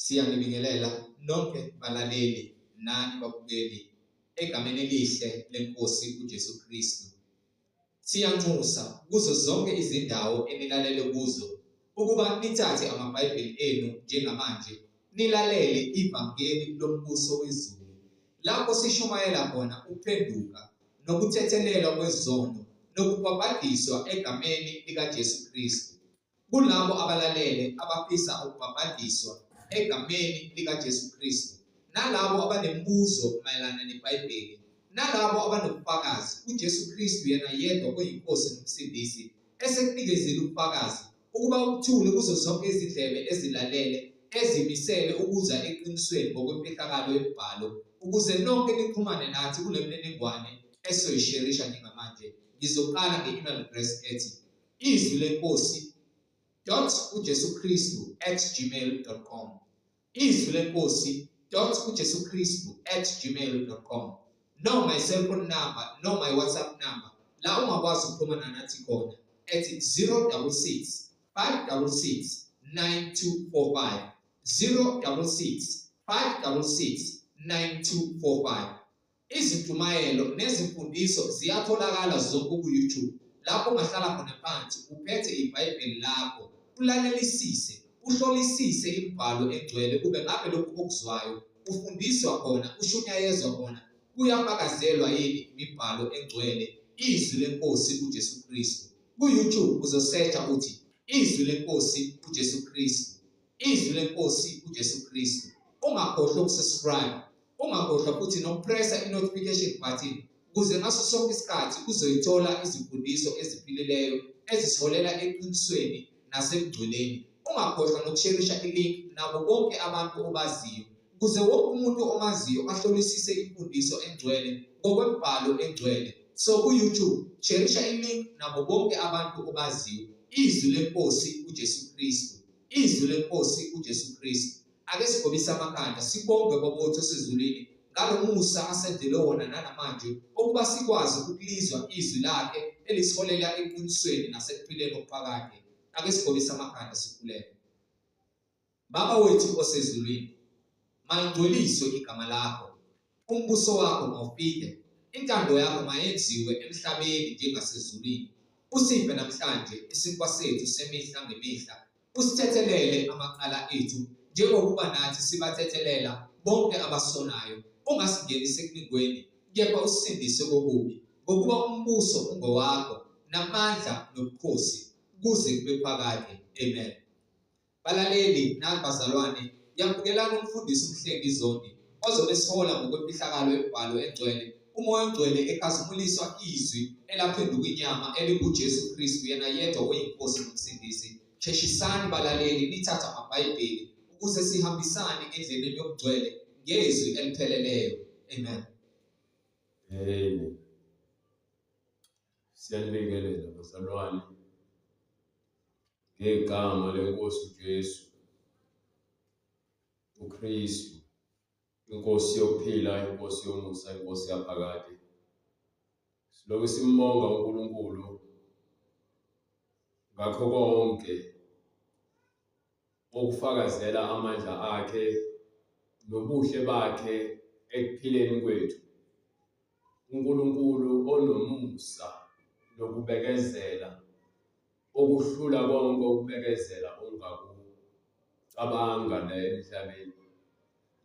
Siyanibingelela nonke balaleli nani babukeli egameni elihle leNkosi uJesu Kristu. Siyanxusa kuzo zonke izindawo enilalele kuzo ukuba nithathe amaBhayibheli enu njengamanje nilalele ivangeli lombuso wezulu lapho sishumayela khona ukuphenduka nokuthethelelwa kwezono nokubhabhadiswa egameni likaJesu Kristu. Kulabo abalalele abafisa ukubhabhadiswa egameni likaJesu Kristu, nalabo abanemibuzo mayelana neBhayibheli, nalabo abanobufakazi kuJesu Kristu yena yedwa oyiNkosi noMsindisi, esekunikezile ubufakazi ukuba ubuthule kuzo zonke izindlebe ezilalele ezimisele ukuza eqinisweni ngokwemfihlakalo yemibhalo, ukuze nonke nixhumane nathi kule mininingwane esizoyisherisha njengamanje. Ngizoqala nge-email address ethi izwi lenkosi dot uJesu Kristu at gmail dot com, izwi lenkosi dot uJesu Kristu at gmail dot com, no my cell phone number, no my WhatsApp number, la ungakwazi ukuxhumana nathi khona at 066 566 9245, 066 566 9245. Izintshumayelo nezimfundiso ziyatholakala zonke ku-YouTube lapho ungahlala khona phansi uphethe iBhayibheli lakho ulalelisise, uhlolisise imibhalo engcwele kube ngabe lokhu okuzwayo ufundiswa khona, ushunyayezwa khona, kuyafakazelwa yini imibhalo engcwele, izwi leNkosi uJesu Kristu. Ku-YouTube uzosearcha uthi izwi leNkosi uJesu Kristu, izwi leNkosi uJesu Kristu. Ungakhohlwa ukusubscribe. Ungakhohlwa futhi nokupressa i-notification button ukuze ngaso sonke isikhathi uzoyithola izimfundiso eziphilileyo ezisiholela eqinisweni nasebungcweleni. Ungakhohlwa nokusherisha i-link nabo bonke abantu obaziyo ukuze wonke umuntu omaziyo ahlolisise imfundiso engcwele ngokwemibhalo engcwele. So ku-YouTube, sherisha i-link nabo bonke abantu obaziyo. Izwi leNkosi uJesu Kristu. Izwi leNkosi uJesu Kristu. Ake sigobise amakhanda sibonge Baba wethu osezulwini ngalomusa asenzele wona nanamanje ukuba sikwazi ukulizwa izwi lakhe elisiholela eqinisweni nasekuphileni okuphakade. Ake sigobise amakhanda sikhuleke. Baba wethu osezulwini, malingcweliswe igama lakho, umbuso wakho mawufike, intando yakho mayenziwe emhlabeni njengasezulwini. Usiphe namhlanje isinkwa sethu semihla ngemihla Usithethelele amacala ethu, njengokuba nathi sibathethelela bonke abasonayo. Ungasingenisi ekulingweni, kepha usisindise kokubi. Ngokuba umbuso ungowakho, namandla nobukhosi, kuze kube phakade. Amen. Balaleli nani bazalwane, yamukelani umfundisi uMhlengi Zondi ozobe esihola ngokwemfihlakalo yemibhalo engcwele, uMoya oNgcwele ekhazimuliswa izwi elaphenduka inyama elinguJesu Kristu yena yedwa oyiNkosi noMsindisi. Sheshisani balaleli nithathe amaBhayibheli ukuze sihambisane endleleni yobungcwele ngezwi elipheleleyo. Amen. Amen. Siyanibingelela bazalwane ngegama lenkosi uJesu uKristu inkosi yokuphila, inkosi yomusa, inkosi yaphakade. Silokhu simbonga uNkulunkulu ngakho konke okufakazela amandla akhe nobuhle bakhe ekuphileni kwethu. UNkulunkulu onomusa nokubekezela okuhlula konke ukubekezela ongakucabanga la emhlabeni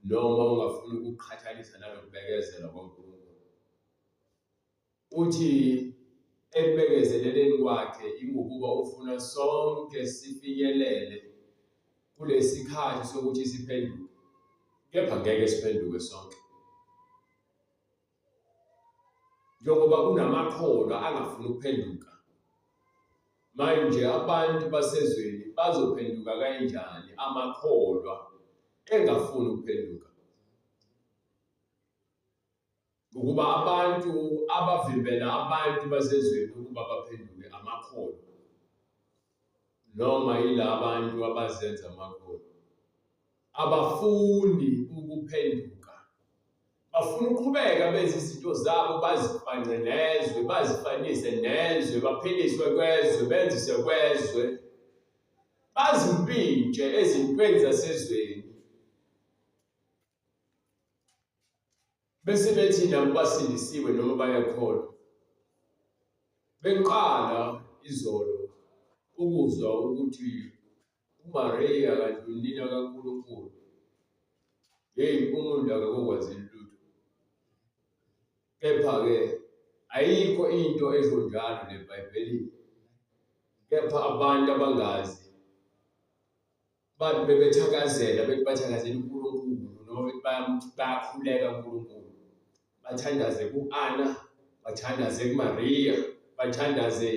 noma ungafuna ukuqhathanisa nalokubekezela kwaNkulunkulu. Uthi ekubekezeleleni kwakhe ingokuba ufuna sonke sifinyelele kulesikhathi sokuthi siphenduke, kepha ngeke siphenduke sonke. Njengoba kunamakholwa angafuni ukuphenduka, manje abantu basezweni bazophenduka kanjani amakholwa engafuni ukuphenduka? Ngokuba abantu abavimbela abantu basezweni ukuba baphenduke amakholwa noma yilabantu abazenza amakholwa abafuni ukuphenduka, bafuna ukuqhubeka benze izinto zabo, bazifance nezwe, bazifanise nezwe, baphiliswe kwezwe, benzise kwezwe, bazimpintshe ezintweni zasezweni. Bese bethi nabo basindisiwe noma bayakholwa. Bengiqala izolo ukuzwa ukuthi uMariya kanti unina kaNkulunkulu. Hey, umuntu akakwazi lutho. Kepha-ke ayikho into esho njalo leBhayibhelini. Kepha abantu abangazi Bathi bebethakazela bethi bathakazela uNkulunkulu noma bethi bayakhuleka uNkulunkulu. Bathandaze ku-Anna, bathandaze kuMariya, bathandaze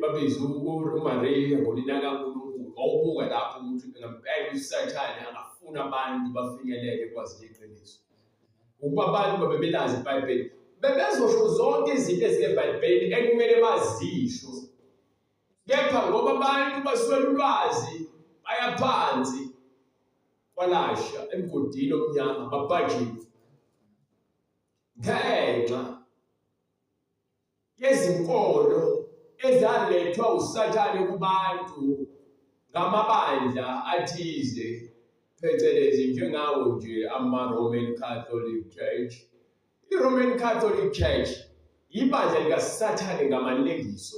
babize uMariya ngonina kaNkulunkulu. Wawubuka lapho ukuthi ngempela uSathane akafuni abantu bafinyelele ekwazini iqiniso. Ukuba abantu babebelazi iBhayibheli, bebezosho zonke izinto ezingeBhayibheli ekumele bazisho. Kepha ngoba abantu baswela ulwazi baya phansi kwalasha emgodini omnyama babhajiwe ngenxa yezinkolo ezalethwa uSathane kubantu ngamabandla athize phecelezi njengawo nje ama-Roman Catholic Church. I-Roman Catholic Church ibandla likaSathane ngamalengiso.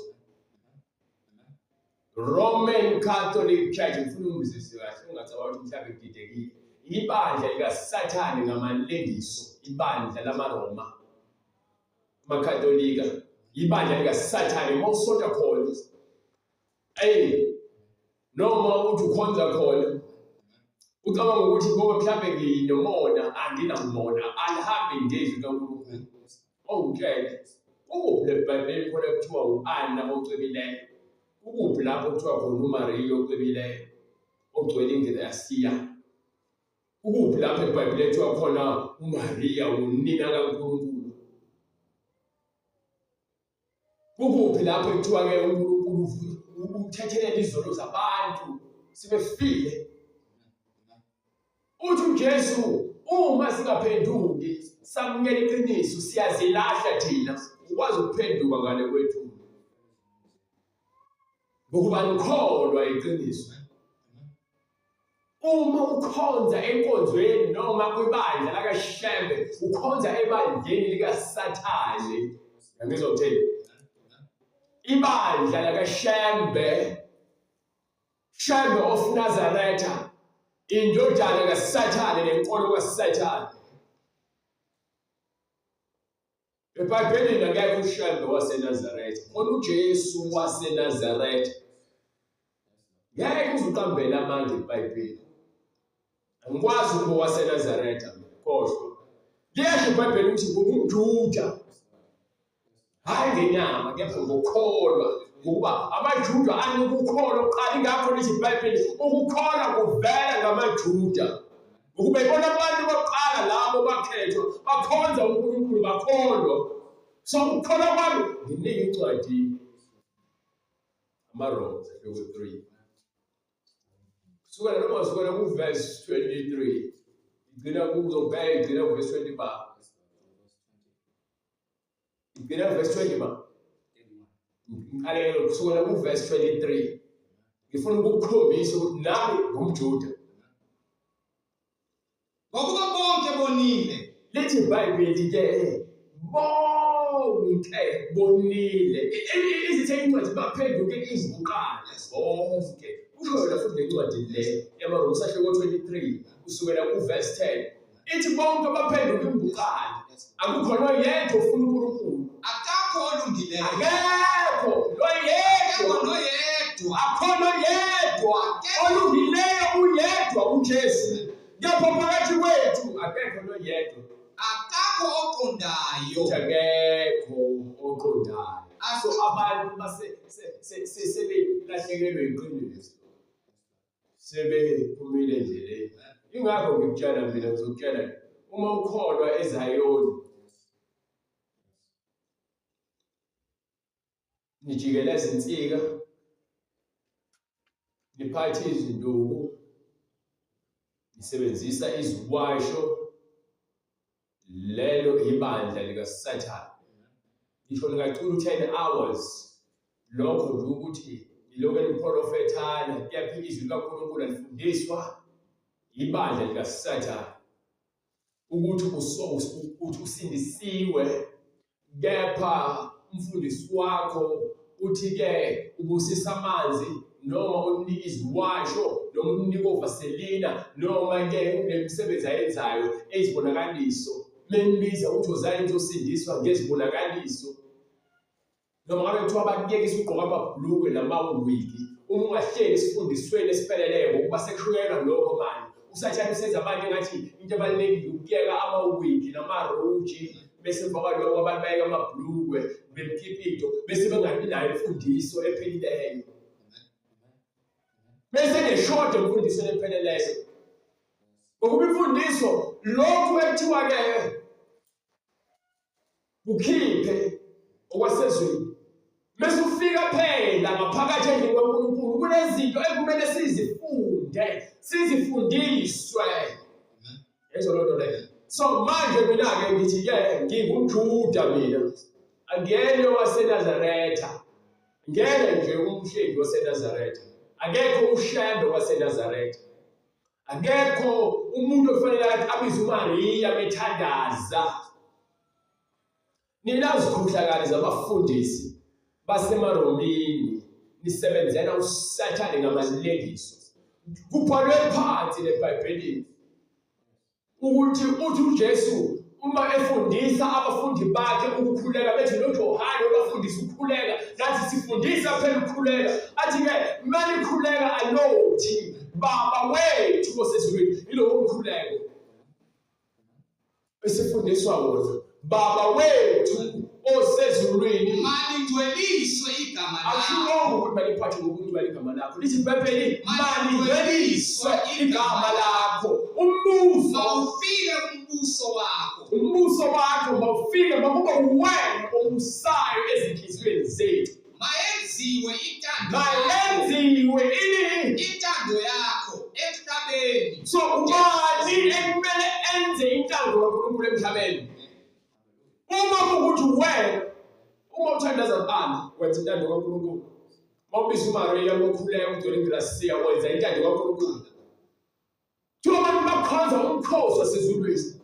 Roman Catholic Church, ngifuna ungizwise kahle ungacabanga ukuthi mhlawumbe ngididekile. Ibandla likaSathane ngamalengiso, ibandla lamaRoma. AmaKatolika, ibandla likaSathane uma usonta khona. Ey, noma uthi ukhonza khona ucabanga ukuthi ngoba mhlawumbe nginomona anginamona alihambi ngezwi kaNkulunkulu ongitshele kukuphi le Bhayibheli khona kuthiwa u-Anna ocwebileyo kukuphi lapho kuthiwa khona uMariya ocwebileyo ogcwele ingrasiya kukuphi lapho eBhayibheli kuthiwa khona uMariya unina kaNkulunkulu Kukuphi lapho ekuthiwa-ke uNkulunkulu uthethelela izono zabantu sebefile? Uthi uJesu uma singaphenduki samukela iqiniso siyazilahla thina ukwazi ukuphenduka ngale kwethu ngokuba nikholwa iqiniso. Uma ukhonza enkonzweni noma kwibandla lakaShembe, ukhonza ebandleni likaSathane. Ngizwa utheni? Ibandla lakaShembe, Shembe of Nazaretha, indodana kaSathane nenkolo kaSathane. EBhayibhelini akekho uShembe waseNazaretha, khona uJesu waseNazaretha. Ngeke uze uqambele amanga iBhayibheli. Angikwazi ukuba waseNazaretha, khohlwa. Liyasho iBhayibheli ukuthi ngumJuda. Hhayi ngenyama kepha ngokukholwa ngokuba amaJuda anokukholwa kuqala ingakho lithi iBhayibheli ukukholwa kuvela ngamaJuda. Ngokuba ibona abantu bokuqala labo bakhethwa bakhonza uNkulunkulu bakholwa. So ukukholwa kwami nginike incwadi amaRoma sahluko 3 kusukela noma kusukela ku-verse 23 igcina kuzobheka igcina ku-verse 25 Igcina verse 20 ba. Ngiqale kusukela ku verse 23. Ngifuna ukukukhombisa ukuthi nami ngumJuda. Ngokuba bonke bonile. Lithi iBhayibheli ke bonke bonile. Izithe incwadi baphenduke izibuqala bonke. Kusho yona futhi le ncwadi le yamaRoma sahluko 23 kusukela ku verse 10. Ithi bonke baphenduka imbuqane. Akukho noyedwa ofuna uNkulunkulu. Akakho olungileyo. Akekho noyedwa. Noyedwa. Akho noyedwa olungileyo uyedwa uJesu. Kepha phakathi kwethu akekho noyedwa. Akakho oqondayo. Akekho oqondayo. So abantu base sebelahlekelwe iqiniso. Sebephumile endleleni. Ingakho ngikutshela mina ngizokutshela uma ukholwa eZayoni nijikeleza insika niphathe izinduku nisebenzisa iziwasho Lelo ibandla likaSathane. Ngisho ningacula u-10 hours lokho nje ukuthi nilokhu niprofethana kepha izwi likaNkulunkulu alifundiswa ibandla likaSathane. Ukuthi uthi usindisiwe kepha umfundisi wakho uthi-ke ubusisa amanzi noma unika iziwasho noma unika ovaselina noma-ke unemisebenzi ayenzayo eyizibonakaliso menibiza ukuthi wozani nizosindiswa ngezibonakaliso. Noma ngabe kuthiwa bakuyekisa ukugqoka amabhulukwe namawigi, uma ungahleli esifundisweni esipheleleyo ngokuba sekushuyelwa lokho manje. Usathane usenza abantu engathi into ebalulekile ukuyeka amawigi namaruji bese emva kwaloko abantu bayeka amabhulukwe nemikipito bese bengabi nayo imfundiso ephelileyo. Bese neshoda imfundiso epheleleyo. Ngokuba imfundiso lokhu ekuthiwa-ke kukhiphe okwasezweni bese ufika phela ngaphakathi endlini kaNkulunkulu kunezinto ekumele sizifunde sizifundiswe yezo loo nto leyo so manje mina-ke ngithi-ke ngingumjuda mina angiyena owasenazaretha ngeke nje umhlengi wasenazaretha akekho ushembe wasenazaretha Akekho umuntu ofanele athi abize uMariya bethandaza. Nina zikhohlakali zabafundisi basemaromini nisebenzela uSathane ngamalengiso. Kubhalwe phansi leBhayibhelini ukuthi uthi uJesu uma efundisa abafundi bakhe ukukhuleka bethi noJohane obafundisa ukukhuleka nathi sifundisa phela ukukhuleka athi-ke manikhuleka anothi baba wethu osezulwini yilowo mkhuleko esifundiswa wona baba wethu osezulwini malingcweliswe igama lakho akusho ukuthi maliphathwe ngokungcwele igama lakho lithi ibhayibheli malingcweliswe igama lakho umbuso mawufike umbuso wakho umbuso wakho mawufike makube uwena obusayo ezinhliziyweni zethu mayenziwe intando mayenziwe ini intando yakho emhlabeni so ubani ekumele enze intando kaNkulunkulu emhlabeni Uma kuwukuthi wena uma uthandaza kuqala wenza intando kaNkulunkulu. Uma ubiza uMariya ukhuleka ugcwele ingrasiya wenza intando kaNkulunkulu. Kuthiwa abantu bakhonza umkhosi wasezulwini.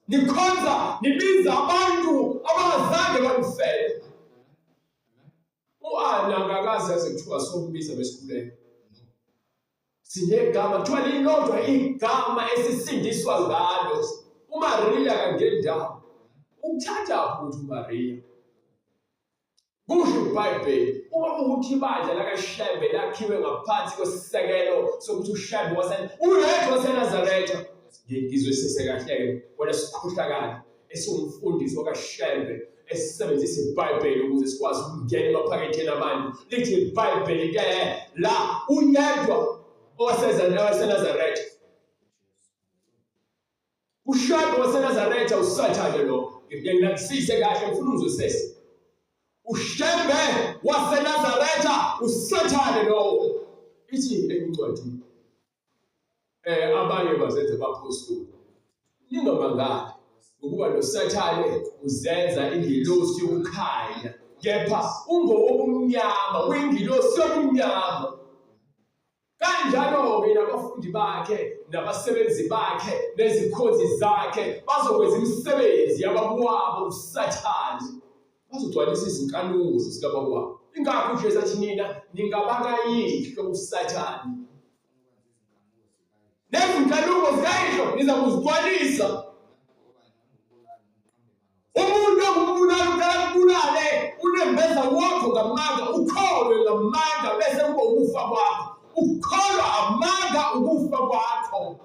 Nikhonza nibiza abantu abangazange banifele. U-Ana akakaze aze kuthiwa sombiza besikhuleka. Sinegama kuthiwa lilodwa igama esisindiswa ngalo. UMariya kangendawo. Ukuthatha ukuthi uMariya. Kusho iBhayibheli uma kuwukuthi ibandla lakaShembe lakhiwe ngaphansi kwesisekelo sokuthi uShembe wase uyedwa waseNazaretha. Ngizwisise kahle-ke wena sikhohlakala esiwumfundisi wakaShembe esisebenzisa iBhayibheli ukuze sikwazi ukungena emaphaketheni abantu lithi iBhayibheli ke la uyedwa owaseNazaretha uShembe waseNazaretha uSathane lo ngikulandisise kahle ngifuna ungizwisise uShembe waseNazaretha uSathane lowo ithi encwadi abanye bazenza abaphostoli ningamangali ngokuba nosathane uzenza ingilosi yokukhanya kepha ungowobumnyama uyingilosi yobumnyama kanjalo-ke nabafundi bakhe nabasebenzi bakhe nezikhonzi zakhe bazokwenza imisebenzi yababuwabo usathane bazogcwalisa izinkanuko zikababa wabo ingakho uJesu athi nina ningabakayihlo usathane nezinkanuko zikayihlo niza kuzigcwalisa umuntu ongumbulali uqala kubulale unembeza wakho ngamanga ukholwe ngamanga bese kuba ukufa kwakho ukukholwa amanga ukufa kwakho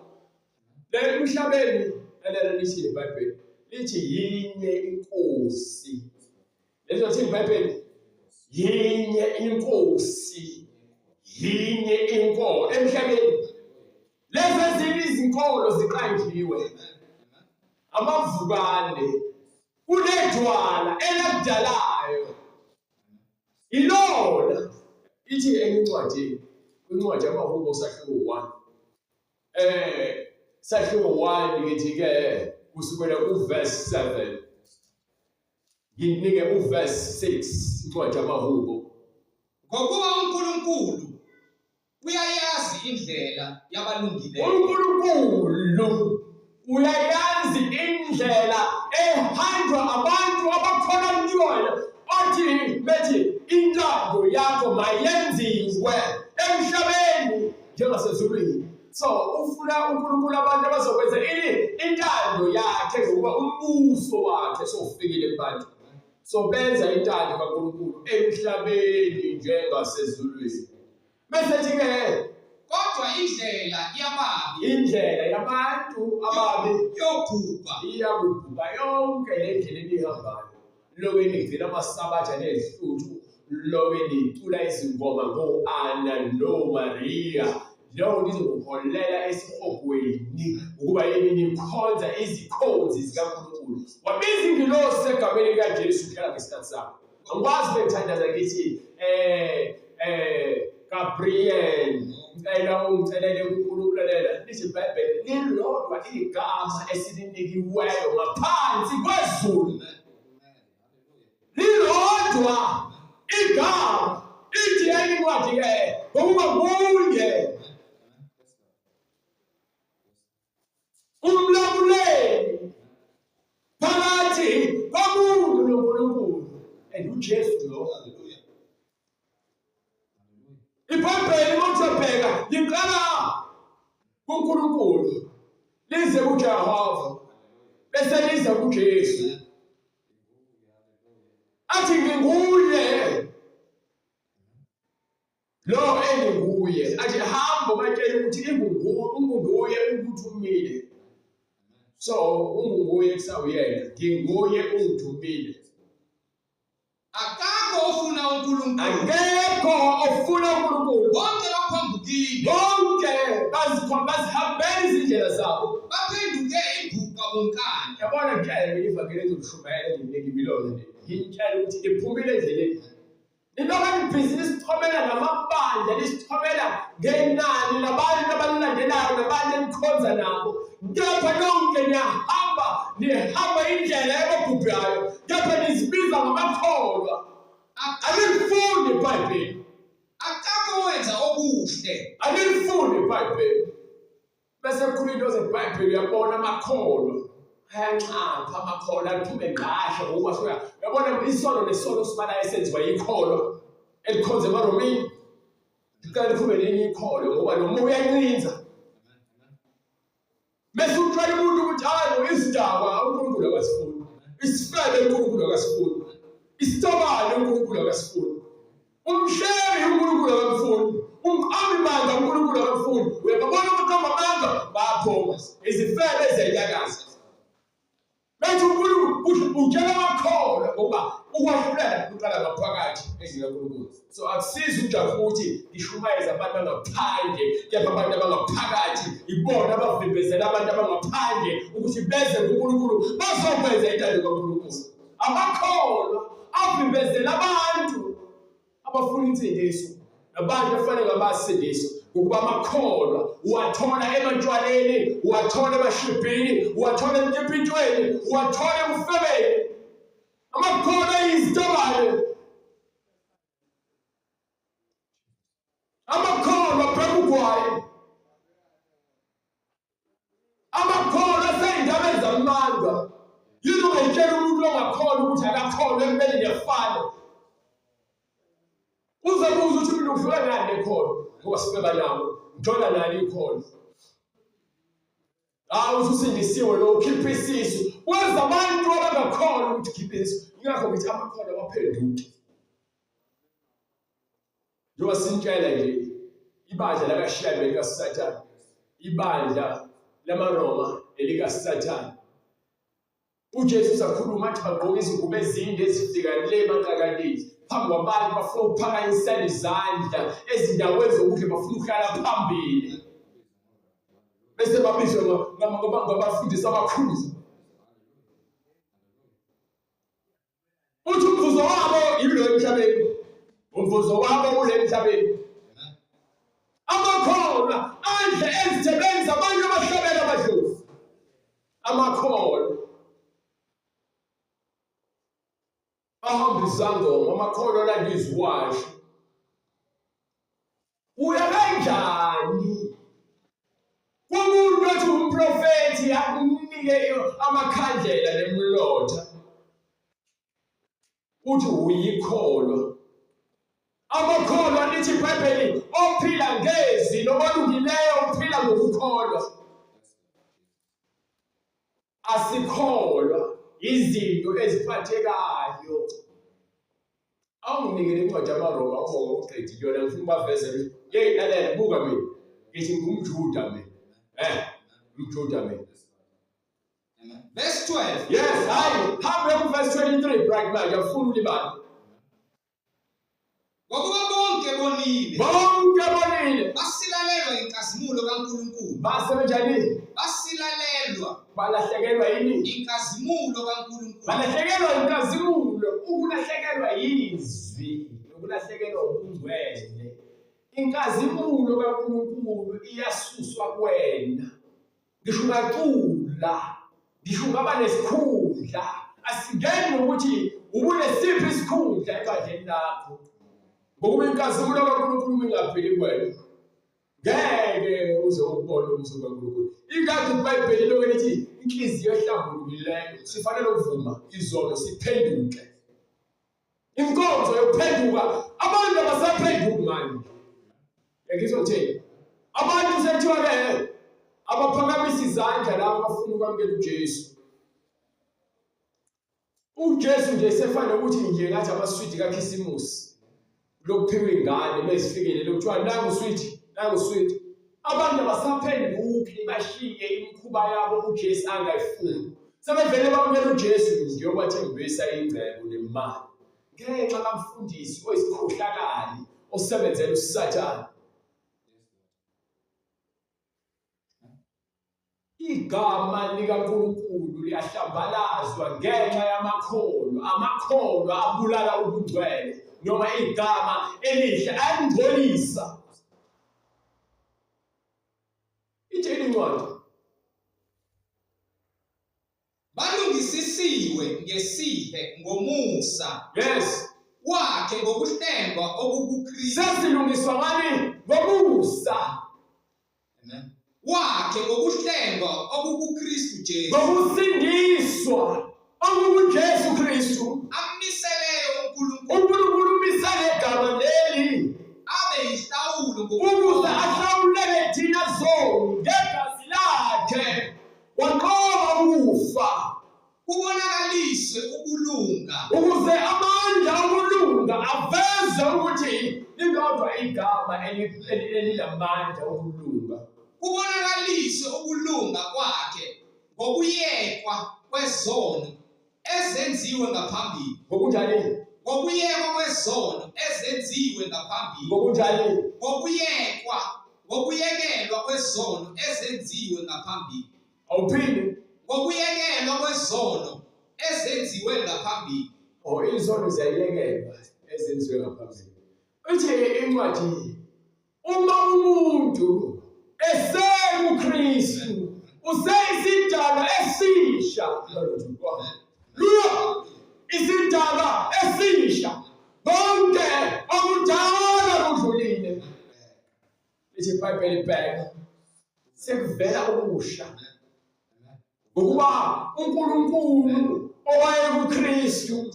le emhlabeni elele lithi iBhayibheli lithi yinye inkosi Lezothi iBhayibheli yinye inkosi yinye inkolo emhlabeni lezi ezinye izinkolo ziqanjiwe amavukane kunedwala elakudalayo ilona ithi enye incwadi kwincwadi yamahubo sahluko 1 sahluko 1 ngithi ke kusukela kuverse 7 Nginike uverse 6 incwadi yamaHubo. Ngokuba uNkulunkulu uyayazi indlela yabalungileyo. UNkulunkulu Uyayazi indlela ehanjwa abantu abakholwa kuyona othi bethi intando yakho mayenziwe emhlabeni njengasezulwini. So ufuna uNkulunkulu abantu abazokwenza ini intando yakhe ngokuba umbuso wakhe sowufikile kubantu. So benza intando kaNkulunkulu emhlabeni njengasezulwini. Bese thi-ke kodwa indlela yababi indlela yabantu ababi yobhubha iyakubhubha yonke le ndlela enihambayo loke nigcina amasabatha nezihluthu loke nicula izingoma ngo-ana noMariya leyo nto izokuholela esihogweni ukuba yini nikhonza izikhonzi zikaNkulunkulu wabiza ingilosi egameni likaJesu uhlala ngesikhathi sakho Angikwazi ukuthandaza ngithi Gabriel ngicela ungicelele kuNkulunkulu lalela lithi iBhayibheli lilodwa igama esilinikiweyo ngaphansi kwezulu lilodwa igama ithi enye incwadi ke ngokuba kunye umlamuleli phakathi komuntu noNkulunkulu and uJesu lo. IBhayibheli mawuthobheka liqala kuNkulunkulu lize kuJehova bese lize kuJesu athi nginguye Lo enginguye athi hamba ubatshele ukuthi ungunguye ukuthumile. So ungunguye kusawuyena nginguye ungithumile. Akakho ofuna uNkulunkulu. Akekho ofuna uNkulunkulu. Bonke baphambukile. Bonke bazihambela izindlela zabo. Baphenduke imbuka bonkana. Yabona ngitshela mina ivangeli ezokushumayela nginika imilolo nje. Ngitshela ukuthi iphumile endleleni. Nilokhu nibhizi nisichomela ngamabandla, nisichomela ngenani labantu abanilandelayo nabantu enikhonza nabo. Kepha nonke niyahamba, nihamba indlela yababhubhayo, kepha nizibiza ngamakholwa. Alilifundi iBhayibheli. Akakho owenza okuhle. Alilifundi iBhayibheli. Bese kukhuluma into zeBhayibheli uyabona amakholwa ayanxapha amakholwa aphume ngqashe ngokuba suka uyabona isono nesono sibala esenziwa yikholwa elikhonza emaRomini liqala liphume nenye ikholwa ngoba lo moya uyancinza bese utshela umuntu ukuthi hayi bo isidakwa uNkulunkulu akasifuni isifebe uNkulunkulu akasifuni isitobane uNkulunkulu akasifuni Umhleli uNkulunkulu akamfuni, umqambi manga uNkulunkulu akamfuni. Uyababona abaqamba amanga baphuma, izifebe ezenyakaza. Bethi uNkulunkulu utshela amakholwa ngoba ukwahlulela kuqala ngaphakathi endlini kaNkulunkulu. So akusizi ukujaha ukuthi ngishumayeze abantu abangaphandle, kepha abantu abangaphakathi ibona abavimbezela abantu abangaphandle ukuthi beze kuNkulunkulu bazokwenza intando kaNkulunkulu. Amakholwa avimbezela abantu abafuna insindiso nabantu afanele abasindiswe ngokuba amakholwa uwathola ematshwaleni uwathola emashibhini uwathola emkipitweni uwathola ekufebeni amakholwa ayizitobane amakholwa abheka ugwayi Amakholwa asey'ndabeni zamanga. Yini ungayitshela umuntu ongakholwa ukuthi akakholwa ekubeni niyafana? Uzobuza ukuthi mina uhlula ngani nekholwa ngoba sifeba nabo ngithola nani ikholwa. Hawu ususindisiwe lo ukhipha isisu. Wenza abantu abangakholwa ukuthi khipha isisu. Ingakho ngithi amakholwa awaphenduki. Njengoba sinitshela nje ibandla lakaShembe likaSathane, ibandla lamaRoma elikaSathane. UJesu usakhuluma athi bagqoka izingubo ezinde ezifika le emaqakaleni phambi kwabantu bafuna ukuphakanyisela izandla ezindaweni zokudla bafuna ukuhlala phambili bese babizwe ngabafundisi abakhulu. Uthi umvuzo wabo yilo emhlabeni. Umvuzo wabo ule emhlabeni. Amakholwa adle ezithebeni zabantu abahlabela amadlozi. Amakholwa ahamba izangoma, amakholwa alanda iziwasho. Uya kanjani kumuntu othi umprofethi akunika Ukunike amakhandlela nemlotha. Uthi uyikholwa. Amakholwa lithi iBhayibheli ophila ngezwi nobalungileyo uphila ngokukholwa. Asikholwa izinto eziphathekayo. Awunginikele incwadi yamaRoma ubonge uqedi kuyona ngifuna ubavezele ukuthi yeyi lalela buka mina ngithi ngumJuda mina. Eh, umJuda mina. Verse 12. Yes, hayi, hambe ku verse 23 right manje afuna ulibale. Ngokuba bonke bonile. Bonke bonile. Basilalelwa inkazimulo kaNkulunkulu. Base benjani? Basilalelwa. Balahlekelwa yini? Inkazimulo kaNkulunkulu. Balahlekelwa inkazimulo, ukulahlekelwa yizwi, ukulahlekelwa ubungcwele. Inkazimulo kaNkulunkulu iyasuswa kuwena. Ngisho ungacula, ngisho ungaba nesikhundla, asingeni nokuthi ubunesiphi isikhundla ebandleni lakho. Ngokuba inkazimulo kaNkulunkulu uma ingaphili kuwena, ngeke uze ukubone ubuso bukaNkulunkulu. Ingakho iBhayibheli lokho lithi inhliziyo ehlambulukileyo sifanele ukuvuma izono siphenduke. Inkonzo yokuphenduka abantu abasaphenduki manje. Ngizothini? Abantu sekuthiwa ke abaphakamisa izandla labo abafuna ukwamukela uJesu. UJesu nje sefana ukuthi nje ngathi amaswidi kaKhisimusi. Lokuphiwa ingane mezifikile lokuthiwa nangu swidi, nangu swidi. Abantu abasaphenduki bashiye imikhuba yabo uJesu angayifuni. Sebevele bamukela uJesu nje owathembisa ingcebo nemali. Ngenxa kamfundisi oyisikhohlakali osebenzela uSathane. Igama likaNkulunkulu liyahlambalazwa ngenxa yamakholwa. Amakholwa abulala ubungcwele noma igama elihle ayangcolisa. Ithini incwadi? Balungisisiwe ngesihe ngomusa. Yes. Wakhe ngokuhlengwa okukuKristu. Sesilungiswa ngani? Ngomusa. Amen. Wakhe ngokuhlengwa okukuKristu Jesu. Ngokusindiswa okukuJesu Kristu. Ammiseleyo uNkulunkulu. uNkulunkulu umisele igama leli Abe yihlawulo ukuze ahlawulele thina zoni ngegazi lakhe. Wanqoba ukufa. Kubonakaliswe ukulunga. Ukuze amandla okulunga aveze ukuthi lilodwa igama elinamandla okulunga. Kubonakaliswe ukulunga kwakhe ngokuyekwa kwezono ezenziwe ngaphambili. Ngokunjani? Ngokuyekwa kwezono ezenziwe ngaphambili. Ngokunjani? Ngokuyekwa, ngokuyekelwa kwezono ezenziwe ngaphambili. Awuphinde. Ngokuyekelwa kwezono ezenziwe ngaphambili. Oh, izono ziyayekelwa ezenziwe ngaphambili. Ithi incwadi uma umuntu esekuKristu useyisidalwa esisha. Haleluya! Isidalwa esisha. Konke okudala kudlulile. Lithi iBhayibheli bheka sekuvela okusha. Ngokuba uNkulunkulu owayekuKristu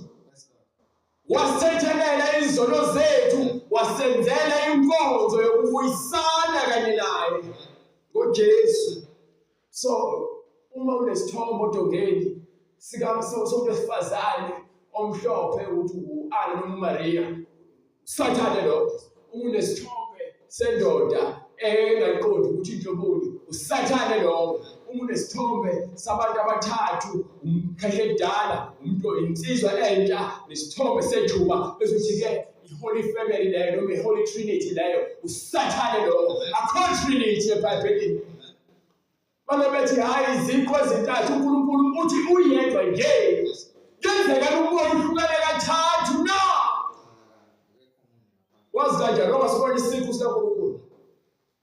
wasithethelela izono zethu wasenzela inkonzo yokubuyisana kanye naye ngoJesu. So uma unesithombe odongeni somuntu wesifazane omhlophe ukuthi u-Ana noma uMaria Sathane lokho. Uma unesithombe sendoda engaqondi ukuthi inhloboni usathane lokho. Uma unesithombe sabantu abathathu, umkhehla elidala, umuntu insizwa entsha nesithombe sejuba bese uthi-ke i-Holy Family leyo noma i-Holy Trinity leyo usathane lokho. Akho Trinity eBhayibhelini. Bake bethi hhayi iziqu ezintathu uNkulunkulu uthi uyedwa nje. Kuyenzeka umoya uhlukane kathathu na? Wazi kanjani ngoba sibona isiqu sikaNkulunkulu.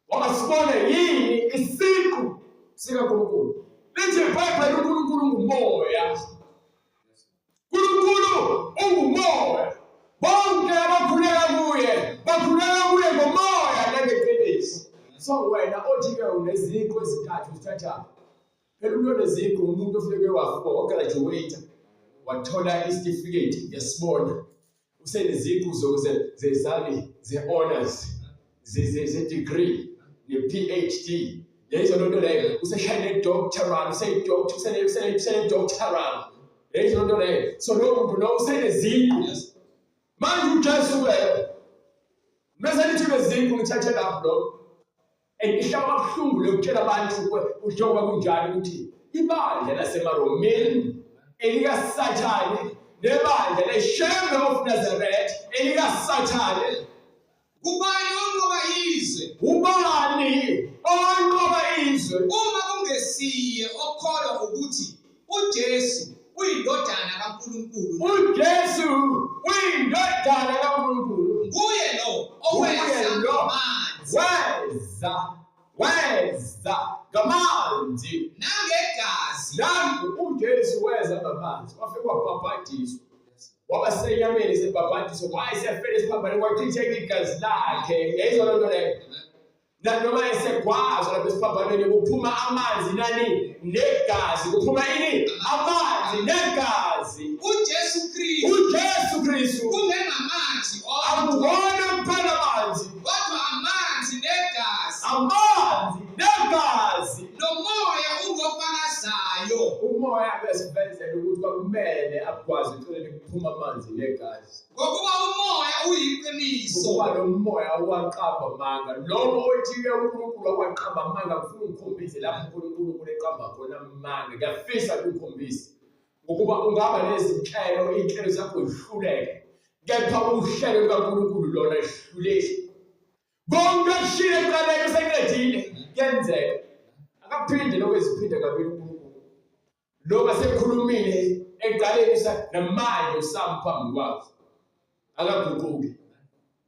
Ngoba sibone yini isiqu sikaNkulunkulu. Lithi iBhayibheli uNkulunkulu ngumoya. uNkulunkulu ungumoya. Bonke abakhuleka kuye bakhuleka kuye ngomoya nangeqiniso. So wena othi-ke uneziqu ezintathu uzithathaphi? Phela umuntu oneziqu umuntu ofike wafuka wagraduate wathola isitifiketi ngiyasibona useneziqu zezami ze-honors ze-degree ne-PhD yayizwa loo nto leyo useshaye ne-doctoral useyi-doctor usene-doctoral yayizwa loo nto leyo so lowo muntu lowo useneziqu manje uJesu-ke mese nithi uneziqu ngithathe lapho lo And ihlaba kabuhlungu lokutshela abantu njengoba kunjalo ukuthi ibandla lasemaromeni elikaSathane nebandla leShembe of Nazareth elikaSathane. Ubani onqoba izwe? Ubani onqoba izwe? Uma kungesiye okholwa ukuthi uJesu uyindodana kaNkulunkulu. UJesu uyindodana kaNkulunkulu. Nguye lo oweza ngamanzi. Weza, weza ngamanzi nangegazi. Nangu uJesu weza ngamanzi, wafika wabhabhadiswa. Waba senyameni sebhabhadiswa, wayesefela esiphambanweni, kwachitheka igazi lakhe. Yayizwa loo nto leyo. Nanoma esegwazwa lapha esiphambanweni kuphuma amanzi nani negazi, kuphuma ini amanzi negazi. UJesu Kristu, uJesu Kristu kungengamanzi odwa, akuwona kuphela amanzi, kodwa amanzi negazi, amanzi negazi, nomoya ungofakazayo. Umoya besivezela ukuthi kwakumele agwaze eceleni kuphuma amanzi negazi. Ngokuba umoya uyiqiniso. Ngokuba lo moya waqamba amanga. Lowo othi-ke uNkulunkulu waqamba amanga, ngifuna ungikhombise lapho uNkulunkulu uneqamba khona amanga. Ngiyafisa ukukhombisa. Ngokuba ungaba nezinhlelo, iy'nhlelo zakho zihluleke. Kepha uhlelo lukaNkulunkulu lona lihluleki. Konke akushilo ekuqaleni useqedile. Kuyenzeka. Akaphinde lokho eziphinde kabili uNkulunkulu. Lokho asekhulumile ekuqaleni namanje usami phambi kwakhe. Akaguquki.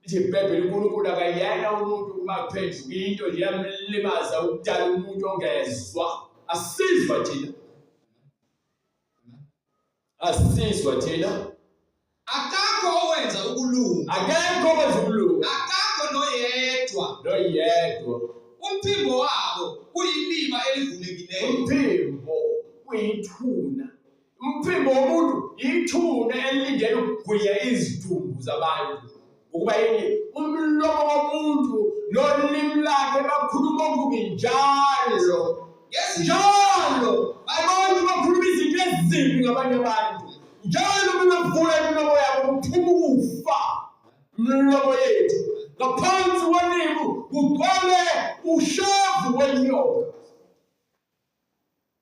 Lithi iBhayibheli uNkulunkulu akayena umuntu ukuba aphenduke into nje yamlimaza ukudala umuntu ongezwa. Asizwa thina. Asizwa thina. Akakho owenza ukulunga. Akekho owenza ukulunga. Akakho noyedwa. Noyedwa. Umphimbo wabo uyiliba elivulekileyo. Umphimbo uyithuna. Umphimbo womuntu yithuna elilindele ukugwinya izidumbu zabantu. Ngokuba yini? Umlomo womuntu nolimi lakhe bakhuluma okubi njalo. Njalo abantu bakhuluma izinto ezimbi ngabanye abantu. Njalo bebevula imilomo yabo kuphuma ukufa imilomo yethu. Ngaphansi kwelimu kugcwele ushevu wenyoka.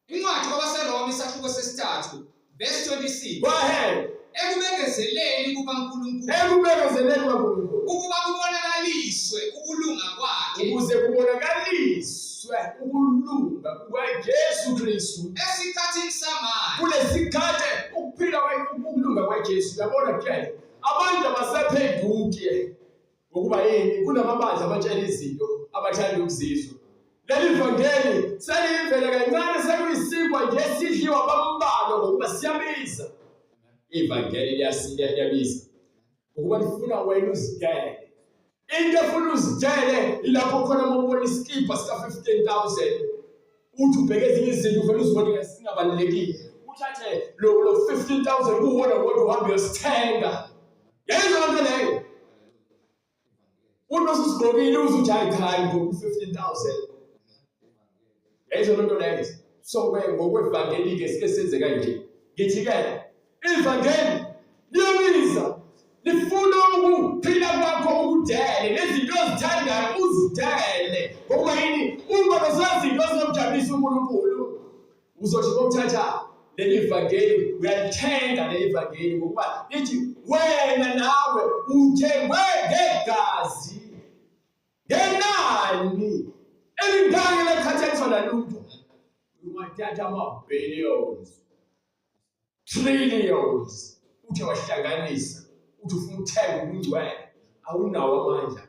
Incwadi kwabaseRoma isahluko sesithathu verse 26. Go ahead. Ekubekezeleni kukaNkulunkulu. Ekubekezeleni kukaNkulunkulu. Ukuba kubonakaliswe ukulunga kwakhe. Ukuze kubonakaliswe ukulunga kukaJesu Kristu. Esikhathini samanje. Kulesikhathi ukuphila ukulunga kwaJesu. Uyabona ke abantu abasaphenduki. Ngokuba yini? Kunamabandla abatshela izinto abathanda ukuzizwa. Leli vangeli selivele kancane sekuyisinkwa nje esidliwa bambalwa ngokuba siyabiza. Ivangeli liyabiza. Ngokuba lifuna wena uzidele. Into efuna uzidele ilapho khona uma ubona isikibha sika-15,000 uthi ubheke ezinye izinto uvele uzibone singabalulekile. Uthathe lo 15,000 kuwona wodwa uhambe uyosithenga. Yayizwa loo nto leyo. Uthi ususigqokile uze uthi hayi cha ngoku-15,000. Yayizwa loo nto leyo. So-ke ngokwevangeli-ke sike senze kanje. Ngithi-ke ivangeli liyabiza. Lifuna ukuphila kwakho ukudele nezinto ozithandayo uzidele. Ngokuba yini? Uma besazinto ezizomjabulisa uNkulunkulu Uzothi ngokuthatha leli vangeli uyalithenga leli vangeli ngokuba lithi wena nawe uthengwe ngegazi ngenani elingeke laqhathaniswa nalutho. Ungathatha ama-billions trillions uthi wahlanganisa uthi ufuna ukuthenga ubungcwele awunawo amandla.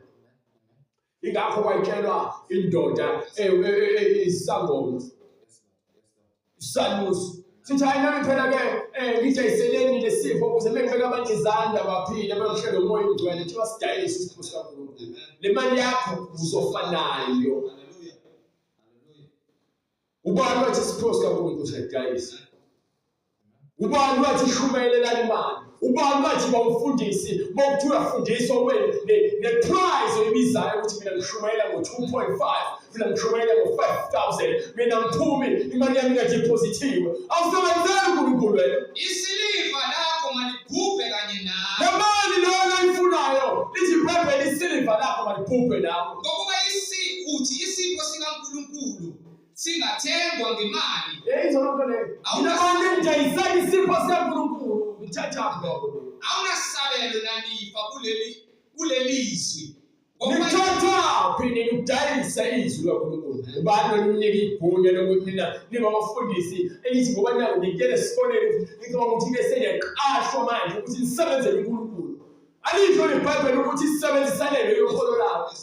Ingakho kwatshelwa indoda isangoma isanusi sithi hayi nami phela ke ngijayiseleni lesipho ukuze mengibeka abantu izandla baphile bayohlela umoya ongcwele thiwa sidayise isipho sikaNkulunkulu le mali yakho uzofa nayo. Ubani wathi isipho sikaNkulunkulu siyadayisa? Ubani wathi shumayelelani imali? Ubani wathi bawumfundisi bokuthi uyafundiswa ube ne-prize oyibizayo ukuthi mina ngishumayela ngo-2.5 mina ngishumayela ngo-5000 mina ngiphumi imali yami ingadeposithiwe. Awusebenzeli uNkulunkulu wena. Isiliva lakho malibhubhe kanye nawe. Le mali leyo oyifunayo lithi iBhayibheli isiliva lakho malibhubhe nawe. Ngokuba uthi isipho sikaNkulunkulu singathengwa ngemali. Hey izona nto leyo. Awunabantu engijayisela isipho sikaNkulunkulu. Ngithathaphi lokho? Awunasabelo nalifa kuleli kulelizwi. Nithathaphi nina ukudayisa izwi likaNkulunkulu? Ubani oninika igunya lokuthi nina nibe abafundisi elithi ngoba nako ngikuyela esikoleni ngicabanga ukuthi ke seniyaqashwa manje ukuthi nisebenzele uNkulunkulu. Alisho iBhayibheli ukuthi sisebenzisanele yokholo lakho.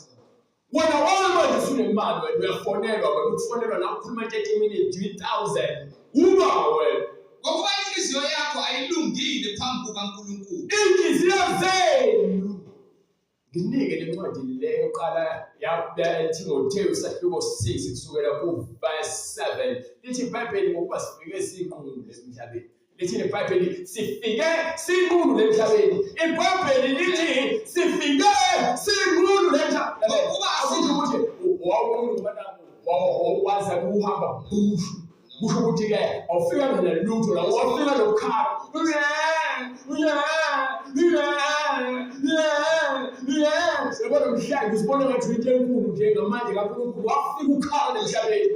Wena wona manje usunemali wena uyafonelwa wena ukufonelwa la ukhuluma 30 minutes 3000 uba wena ngokuba inhliziyo yakho ayilungile phambi kukaNkulunkulu. Inhliziyo zenu nginike le ncwadi le yoqala yaThimothewu isahluko 6 kusukela ku-verse 7 lithi iBhayibheli ngokuba sifike sinqunu emhlabeni Lithi iBhayibheli sifike sinqunu emhlabeni. IBhayibheli lithi sifike sinqunu emhlabeni. Ngokuba Akusho ukuthi wawunqunu ngoba naku waza kuhamba bushu. Kusho ukuthi ke awufika nalutho la wafika nokukhala. Yabona mhlawumbe usibona ngathi into enkulu nje ngamanje kaNkulunkulu wafika ukhala emhlabeni.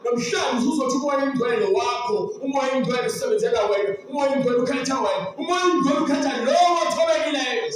Namhlanje uzothi umoya ingcwele wakho, umoya ingcwele usebenzela wena, umoya ingcwele ukhetha wena, umoya ingcwele ukhetha lowo othobekileyo.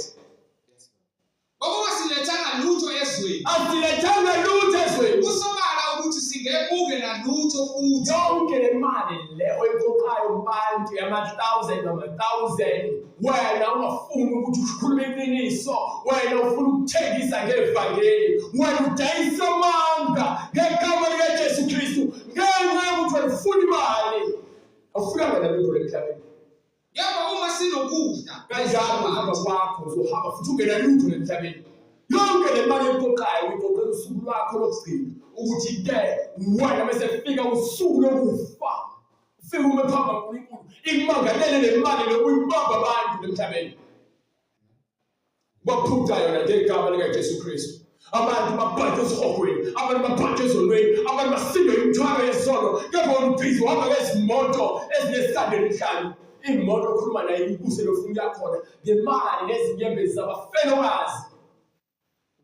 Ngokuba silethanga lutho ezweni. Asilethanga lutho ezweni. Kusobala ukuthi singemuke nalutho futhi. Yonke le mali le oyiqoqayo kubantu yama-thousand nama-thousand wena ungafuni ukuthi ukhulume iqiniso wena ufuna ukuthengisa ngevangeli wena udayisa amanga ngegama likaJesu Kristu ngenxa yokuthi wena ufuna imali awufikanga nalutho emhlabeni Kepha uma sinokudla kanjalo uhamba kwakho uzohamba futhi ungena lutho emhlabeni yonke le mali oyiqoqayo uyiqoqela usuku lwakho lokugcina ukuthi ke wena bese kufika usuku lokufa ufike ume phambi kaNkulunkulu ikumangalele le mali lokuyibamba abantu emhlabeni baphuca yona ngegama likaJesu Kristu abantu babhajwe esihogweni abantu babhajwe ezonweni abantu basindwe imithwalo yesono kepha wena ubhizi uhamba ngezimoto ezinesando emihlanu imoto okhuluma naye ikuse lofuna ukuya khona ngemali nezinyembezi zabafelokazi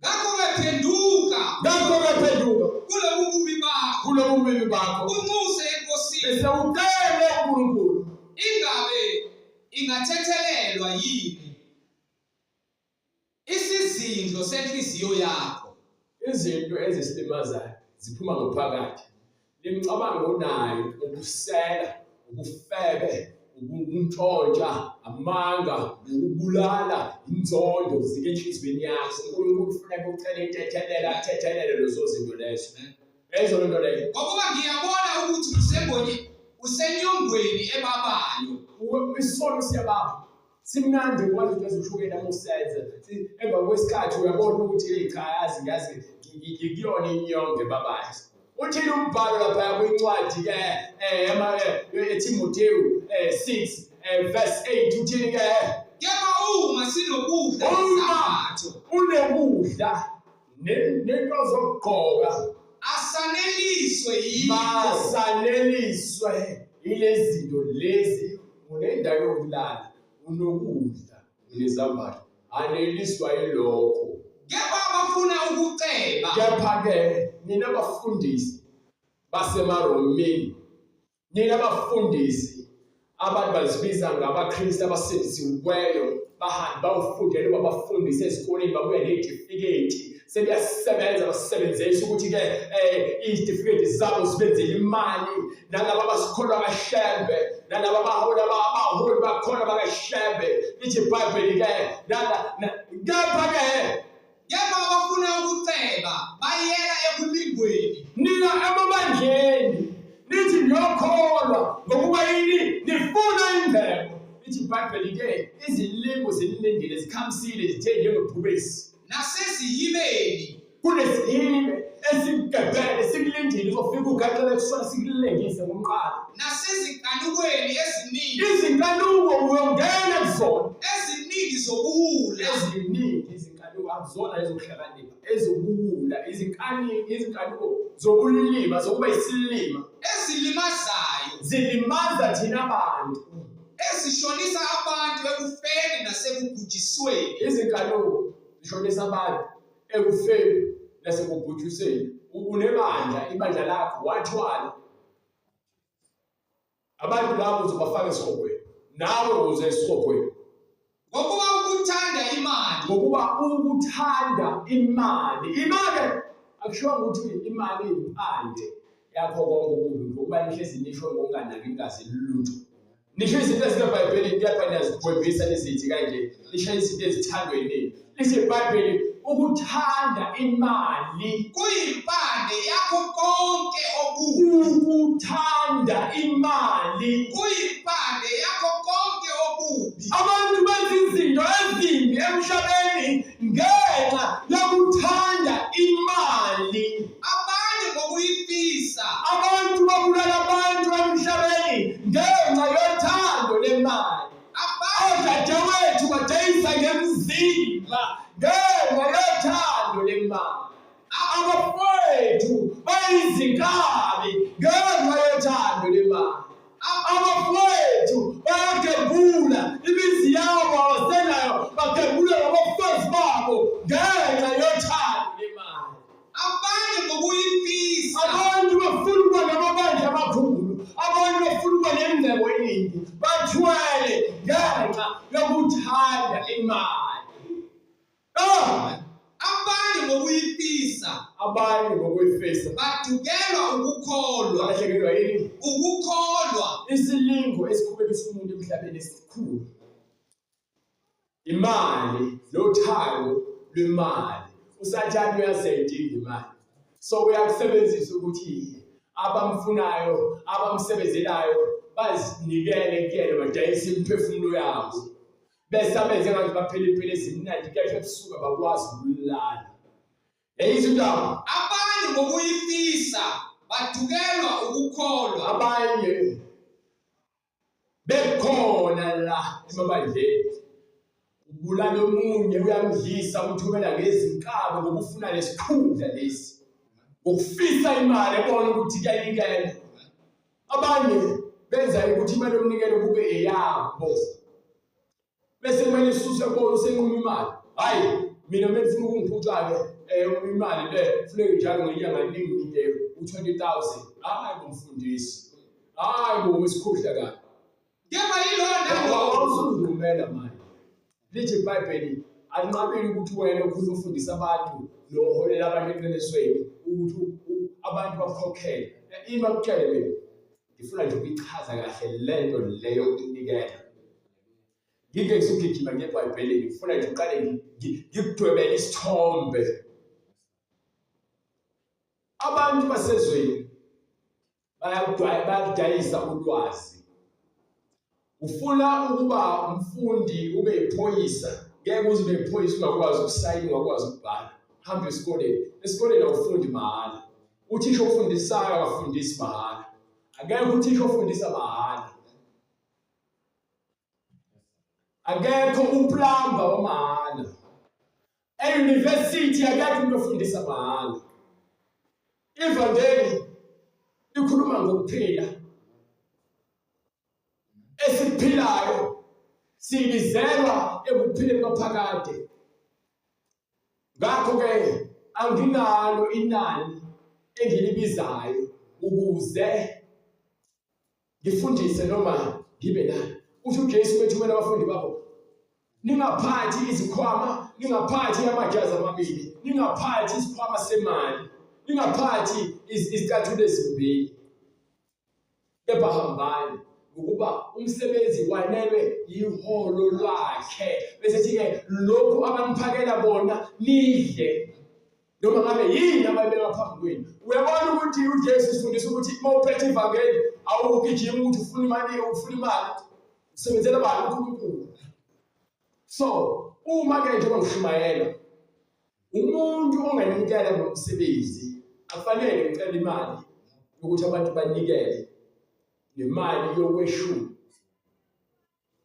Ngakho-ke phenduka. Ngakho-ke phenduka. Kulobu bubi bakho. Kulobu bubi bakho. Unxuse eNkosini. Bese ucele uNkulunkulu. Ingabe ingathethelelwa yini isizindlo senhliziyo yakho? Izinto ezisilimazayo ziphuma ngophakathi. Lemicabango onayo ubusela, ubufebe, ukuntshontsha, amanga, ukubulala, inzondo zike enhliziyweni yakho. UNkulunkulu ufuna ucele intethelelo, athethelele lezo zinto lezo. Lezo nto leyo. Ngokuba ngiyabona ukuthi usembonye usenyongweni ebabayo. Isono siyababa. Simnandi ukwazi into ezihlukene uma usenza. Emva kwesikhathi uyabona ukuthi hey cha yazi ngazi ngikuyona inyongo ebabayo. Uthini umbhalo lapha kwincwadi ke eTimothewu 6 verse 8 uthini ke? Kepha uma sinokudla nezambatho, unokudla nento zokugqoka asaneliswe yikho. Masaneliswe yilezi zinto lezi unendawo yokulala unokudla unezambatho aneliswa yilokho Kepha abafuna ukuceba kepha-ke nina bafundisi basemaromini Nina bafundisi abantu bazibiza ngabaKristu abasindisiweyo bahambe bawufundele uba bafundise ezikoleni babuya ney'tifiketi sebeyasebenza basebenzisa ukuthi-ke um iy'tifiketi zabo zibenzele imali nalaba abasikholwa kashembe nalaba abaholi abaholi bakhona bakashembe lithi ibhayibheli-ke kepha-ke Kepha abafuna ukuceba bayela ekulingweni. Nina emabandleni nithi niyokholwa ngokuba yini nifuna ingcebo. Lithi iBhayibheli ke izilingo zinilindile zikhamisile zithe njengebhubesi. Nasezihibeni Kunesihibe esikugebhele sikulindile. endlini uzofika ugaxele kusona sikulengise ngomqala. Nasezinkanukweni eziningi. Izinkanuko uyongena kuzona. Eziningi zobuwula. Eziningi izinkanuko akuzona ezokuhlakanipha, ezobuwula, izinkanuko zobulima, zokuba isilima. Ezilimazayo. Zilimaza thina bantu. Ezishonisa abantu ekufeni nasekubhujisweni. Izinkanuko zishonisa abantu ekufeni nasekubhujisweni. Unebandla, ibandla lakho wathwala abantu labo uzobafaka esihogweni, nawe uze esihogweni. Ngokuba ukuthanda imali, ngokuba ukuthanda imali, imali akushiwo ukuthi imali iyimpande yakho konke okubi, ngokuba nihlezi nisho ngokunganaki igazi lutho. Nisho izinto ezisebhayibhelini kepha niyazigwebisa nizithi kanje, nisho izinto ezithandwa yinini. Lithi iBhayibheli ukuthanda imali kuyimpande yakho konke okubi. Ukuthanda imali kuyimpande yakho konke okubi. Abantu benza izinto ezimbi emhlabeni ngenxa yokuthanda imali. Abanye ngokuyifisa. Abantu babulala abantu emhlabeni ngenxa yothando lemali. Odadewethu badayisa ngemzimba ngenxa yothando lemali. Abafowethu bayizinkabi ngenxa yothando lemali. Abafowethu bayagembula imizi yabo abasenayo, bagembula nabafazi babo ngenxa yothando lemali. Abanye ngokuyifisa. Abantu bafuna ukuba namabandla amakhulu, abantu bafuna ukuba nengcebo eningi, bathwele ngenxa yokuthanda imali. Ah! Abanye ngokuyifisa. Abanye ngokuyifisa. Badukelwa ukukholwa. Balahlekelwa yini? Ukukholwa. Isilingo esikhubekisa umuntu emhlabeni esikhulu. Imali nothando lwemali. USathane uyaseyidinga imali. So uyakusebenzisa ukuthi abamfunayo, abamsebenzelayo bazinikele kuyena badayise imiphefumulo yabo. Bese abenze ngathi baphila impilo ezimnandi kepha ebusuku abakwazi ukulala. Yayizwa indaba. Abanye ngokuyifisa badukelwa ukukholwa. Abanye bekhona la emabandleni ubulala omunye uyamdlisa umthumela ngezinkabi ngoba ufuna lesikhundla lesi ngokufisa imali ebona ukuthi kuyanikela abanye benza ukuthi imali yomnikelo kube eyabo bese kumele isuse kubona usenquma imali hayi mina uma ngifuna ukungiphuca-ke um imali le funeke njalo ngenyanga ninginike u-20 000. Hayi bomfundisi, hayi bo isikhuhla kabi. Kepha yilowo nalowo. Awusuzinqumela manje. Lithi iBhayibheli alinqabile ukuthi wena okhuluma ufundisa abantu noholela abantu eqinisweni ukuthi abantu bakukhokhele. Ima kutshele mina, ngifuna nje ukuyichaza kahle lento leyo yokunikela. Ngike ngisugijima ngebhayibhelini, ngifuna nje uqale ngikudwebele isithombe. Abantu basezweni bayakudayisa ulwazi. Ufuna ukuba umfundi ube iphoyisa, ngeke uze ube iphoyisa ungakwazi ukusayina, ungakwazi ukubhala. Hamba esikoleni, esikoleni awufundi mahhala. Uthisha ofundisayo akafundisi mahhala. Akekho uthisha ofundisa mahhala. Akekho uplumber wamahhala. E-university akekho umuntu ofundisa mahhala. Ivangeli likhuluma ngokuphila esiphilayo, sibizelwa ekuphileni kwaphakade. Ngakho-ke anginalo inani engilibizayo ukuze ngifundise noma ngibe nani. Usho uJesu bethumela abafundi babo, ningaphathi izikhwama, ningaphathi amajazi amabili, ningaphathi isikhwama semali, ningaphathi izicathulo ezimbili, kepha hambani ngokuba umsebenzi wanelwe yiholo lwakhe. Bese thi-ke lokhu abaniphakela bona nidle noma ngabe yini abayibeka phambi kwenu. Uyabona ukuthi uJesu usifundisa ukuthi uma uphethe ivangeli awugijimi ukuthi ufuna imali, ufuna imali, usebenzela bani? uNkulunkulu. So uma ke njengoba ngishumayela umuntu onganikela ngomsebenzi akufanele ngicele imali. Ukuthi abantu banikele nemali yokweshumi.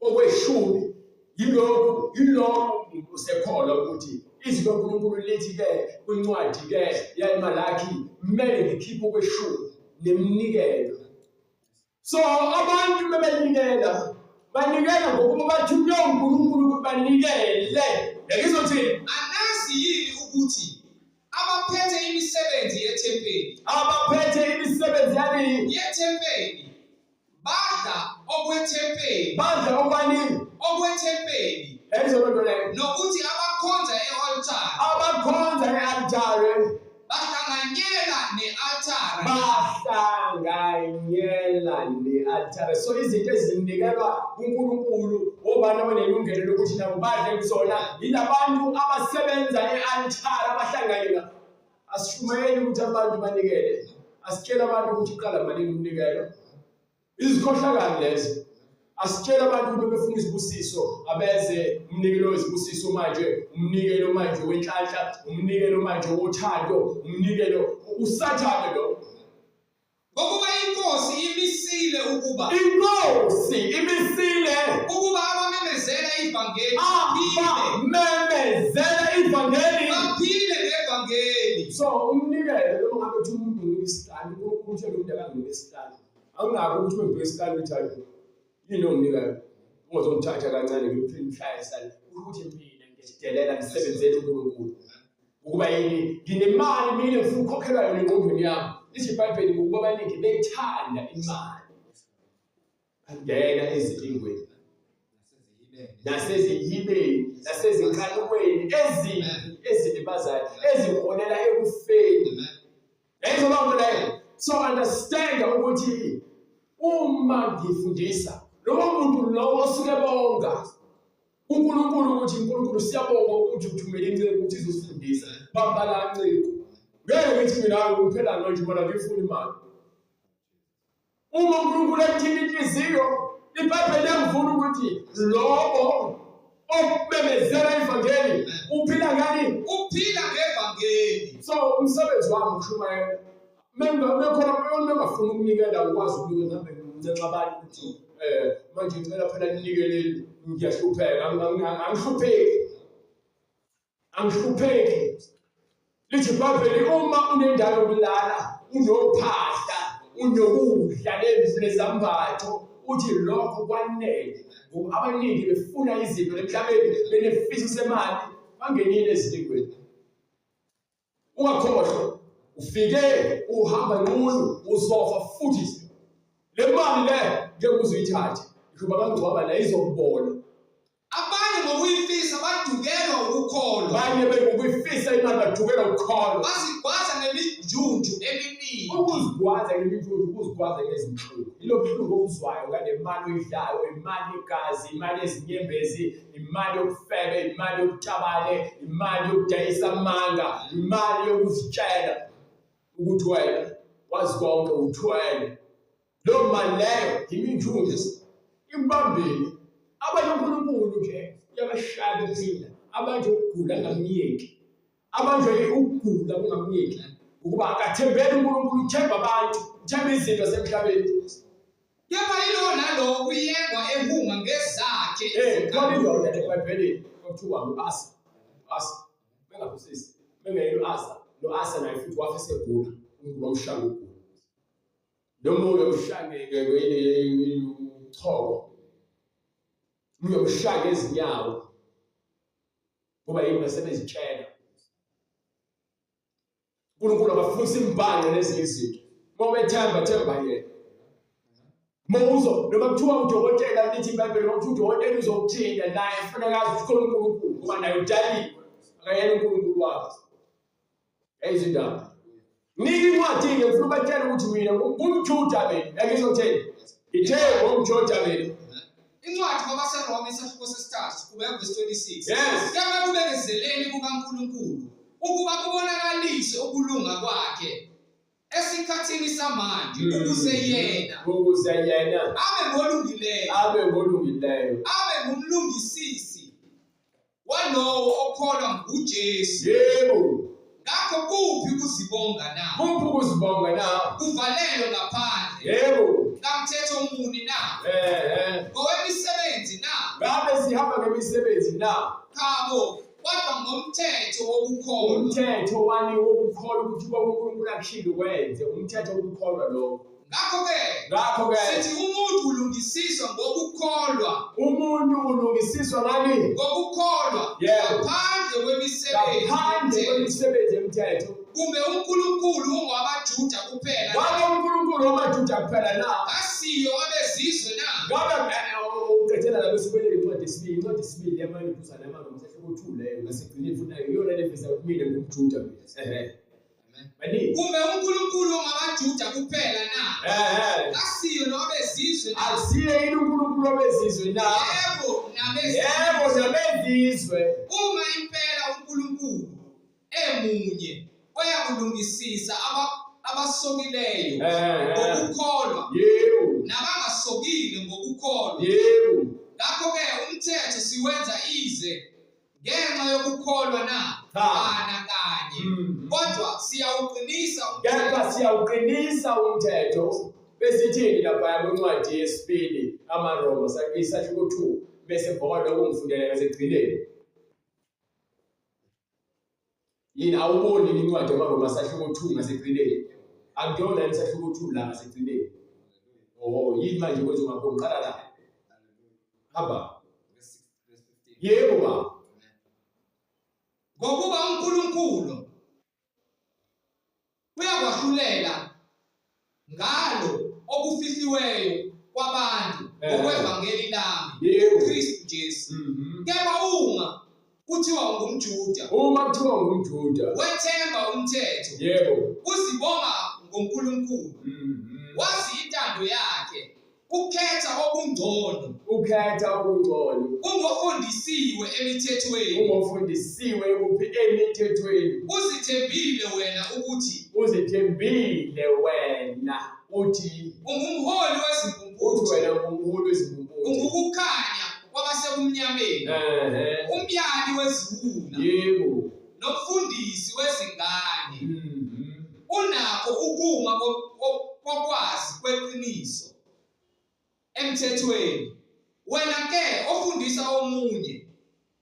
Okweshumi yilokhu yilokho usekholwa ukuthi izwi loNkulunkulu lithi-ke kwincwadi-ke yayiMalaki kumele ngikhiphe okweshumi neminikelo. So abantu bebenikela banikela ngokuba bathunywe uNkulunkulu ukuthi banikele. Ngizothini? Anazi yini ukuthi abaphethe imisebenzi yethempeli Abaphethe imisebenzi yani yethempeli badla okwethempeli badla okwani? Okwethempeli. Lezo nto leyo. Nokuthi abakhonza e-altare Abakhonza e-altare bahlanganyela ne-altare. Bahlanganyela ne-altare. So izinto ezinikelwa kuNkulunkulu obani abanelungelo lokuthi nabo badle kuzona yilabantu abasebenza e-altare abahlanganyela. Asishumayeli ukuthi abantu banikele. Asitshela abantu ukuthi uqala malini umnikelo. Izikhohlakali lezo. Asitshela abantu ukuthi befuna izibusiso abeze umnikelo wezibusiso manje, umnikelo manje wenhlanhla, umnikelo manje wothando, umnikelo uSathane lo. Ngokuba inkosi imisile ukuba Inkosi imisile ukuba abamemezela ivangeli baphile abamemezela ivangeli baphile ngevangeli. So umnikelo noma ngabe uthi umuntu unika isihlanu, uNkulunkulu utshela umuntu akanginike isihlanu. Awunako ukuthi ungibheke isihlanu uthi hayi yini onginikayo. Ungazongithatha kancane ngikuphinde ngihlaye isihlanu. Ukuthi mina ngiyasidelela ngisebenzele uNkulunkulu. Ukuba yini nginemali mina ngifuna ukukhokhelwa yona engqondweni yami. Lithi iBhayibheli ngokuba abaningi bethanda imali. Bangena ezilingweni nasezihibeni nasezinkanukweni ezimbi ezilimazayo eziholela ekufeni. Yayizwa loo nto leyo. So understand ukuthi uma ngifundisa lowo muntu lowo osuke bonga uNkulunkulu ukuthi uNkulunkulu siyabonga ukuthi uthumele inceku ukuthi izosifundisa. Bamba la nceku. Ngeke ngithi mina ngiphela manje bona ngifuna imali. Uma uNkulunkulu ekuthinta inhliziyo, iBhayibheli liyangivuna ukuthi lowo omemezela ivangeli uphila ngani? Uphila ngevangeli. So umsebenzi wami ukushumayela. Mekhona mengafuni ukunikela ukwazi ukunikela ngihambe ngincenxa abantu ukuthi manje ngicela phela ninikeleni ngiyahlupheka angihlupheki. Angihlupheki. Lithi iBhayibheli uma unendawo yokulala, unophahla, unokudla nezambatho, uthi lokho kwanele. Ngoba abaningi befuna izinto emhlabeni benefiso semali, bangenile ezilingweni. Ungakhohlwa, ufike uhamba nqunu uzofa futhi le mali le ngeke uze uyithathe. Ngisho bangangcwaba nayo izokubola. Abanye ngokuyifisa badukelwa ukukholwa. Abanye bengokuyifisa imali badukelwa ukukholwa. Bazigwaza ngemijunju eminingi. Ukuzigwaza ngemijunju, ukuzigwaza ngezinhlungu. Yilo buhlungu obuzwayo ngale mali oyidlayo, imali yegazi, imali yezinyembezi, imali yobufebe, imali yobutabane, imali yokudayisa amanga, imali yokuzitshela ukuthi wena wazi konke uthwele. Leyo mali leyo yiminjunju ikubambile. Abanye uNkulunkulu nje uyabashaya bephila, abanje ukugula angamyeki, abanje ukugula kungamyeki ukuba akathembeli uNkulunkulu, uthemba abantu, uthemba izinto zasemhlabeni. Kepha yilowo nalowo uyengwa ehunga ngezakhe Khona indoda eBhayibhelini kwakuthiwa ngu-Asa. U-Asa bengaphosisi bengeyena u-Asa, no-Asa naye futhi wafa esegula, uNkulunkulu wamshaya ngokugula. Noma uyomshaya uchoko, uyomshaya ngezinyawo ngoba yini basebezitshela. uNkulunkulu akafuni simbhanqe nezinye izinto. Uma umethemba themba yena. Uma uzo noma kuthiwa udokotela lithi iBhayibheli noma kuthiwa udokotela uzokuthinta naye kufuneka azi ukuthi khona uNkulunkulu ngoba naye udaliwe akayena uNkulunkulu wakhe. Yayizindaba. Nika incwadi-ke ngifuna ubatshela ukuthi mina ngumJuda mina. Yakizotheni? Ngithe ngumJuda mina. Incwadi kwabaseRoma isahluko sesithathu kubeka verse 26. Yes. Kepha kubekezeleni kukaNkulunkulu ukuba kubonakaliswe ukulunga kwakhe esikhathini samanje ukuze yena Ukuze yena abe ngolungileyo abe ngolungileyo. abe ngumlungisisi walowo okholwa nguJesu. Yebo. Ngakho kuphi ukuzibonga na? Kuphi ukuzibonga na? Kuvalelwe ngaphandle. Yebo. Kamthetho muni na? Ehhe. Ngowemisebenzi na? Ngabe sihamba ngemisebenzi na? Qhabo, kodwa ngomthetho wokukholwa. Umthetho wani wokukholwa ukuthi uNkulunkulu akushilo wenze, umthetho wokukholwa lowo. Ngakho-ke Ngakho-ke sithi umuntu ulungisiswa ngokukholwa, umuntu ulungisiswa ngani? ngokukholwa Yebo. ngaphandle kwemisebenzi Ngaphandle yomthetho. kwemisebenzi yomthetho. Kumbe uNkulunkulu ungowabaJuda kuphela na? Ngabe uNkulunkulu wamaJuda kuphela na? Kasiyo abezizwe na? Ngabe uqedela la bese ubuyele incwadi yesibili, incwadi yesibili yamaJuda namaRoma sehluko 2 leyo ngasigcinile futhi nayo iyona leveza kumina ngumJuda mina. Ehhe. Baningi. Kumbe uNkulunkulu ungabaJuda kuphela na? Ehhe. Kasiyo nowabezizwe na? Akusiye yini uNkulunkulu wabezizwe na? Yebo, nabezizwe. Yebo, nabezizwe. Uma impela uNkulunkulu emunye oyakulungisisa abasokileyo Ehhe. ngokukholwa Yebo. nabangasokile ngokukholwa. Yebo. Ngakho-ke umthetho siwenza ize ngenxa yokukholwa na? Cha. Kana kanye. Mhm. Kodwa siyawuqinisa umthetho. Kepha siyawuqinisa umthetho. Besithini lapha kwincwadi yesibili amaRoma isahluko 2 bese emva kwaloko ngifundela ngasekugcineni. Yini awuboni yini incwadi yamaRoma sahluko 2 ngasekugcineni? Akuyona yini isahluko 2 la ngasekugcineni? Oh, yini manje kwenza ungaboni? Qala la. Hamba. Yebo baba. Ngokuba uNkulunkulu uyakwahlulela ngalo okufihliweyo kwabantu ngokwevangeli lami Yebo. uKristu Jesu. Mhm. Kepha uma kuthiwa ungumJuda, Uma kuthiwa ngumJuda. wethemba umthetho, Yebo. uzibonga ngoNkulunkulu, Mhm. wazi intando yakhe, ukhetha okungcono, Ukhetha okungcono. ungofundisiwe emithethweni, Ungofundisiwe kuphi emithethweni. uzithembile wena ukuthi Uzithembile wena uthi ungumholi uthi wezimpumputhe, wena ungumholi wezimpumputhe. ungukukhanya kwabasekumnyameni, Ehhe. umyali weziwula, Yebo. nomfundisi wezingane. Mhm. Unakho ukuma kokwazi kweqiniso emthethweni. Wena ke ofundisa omunye,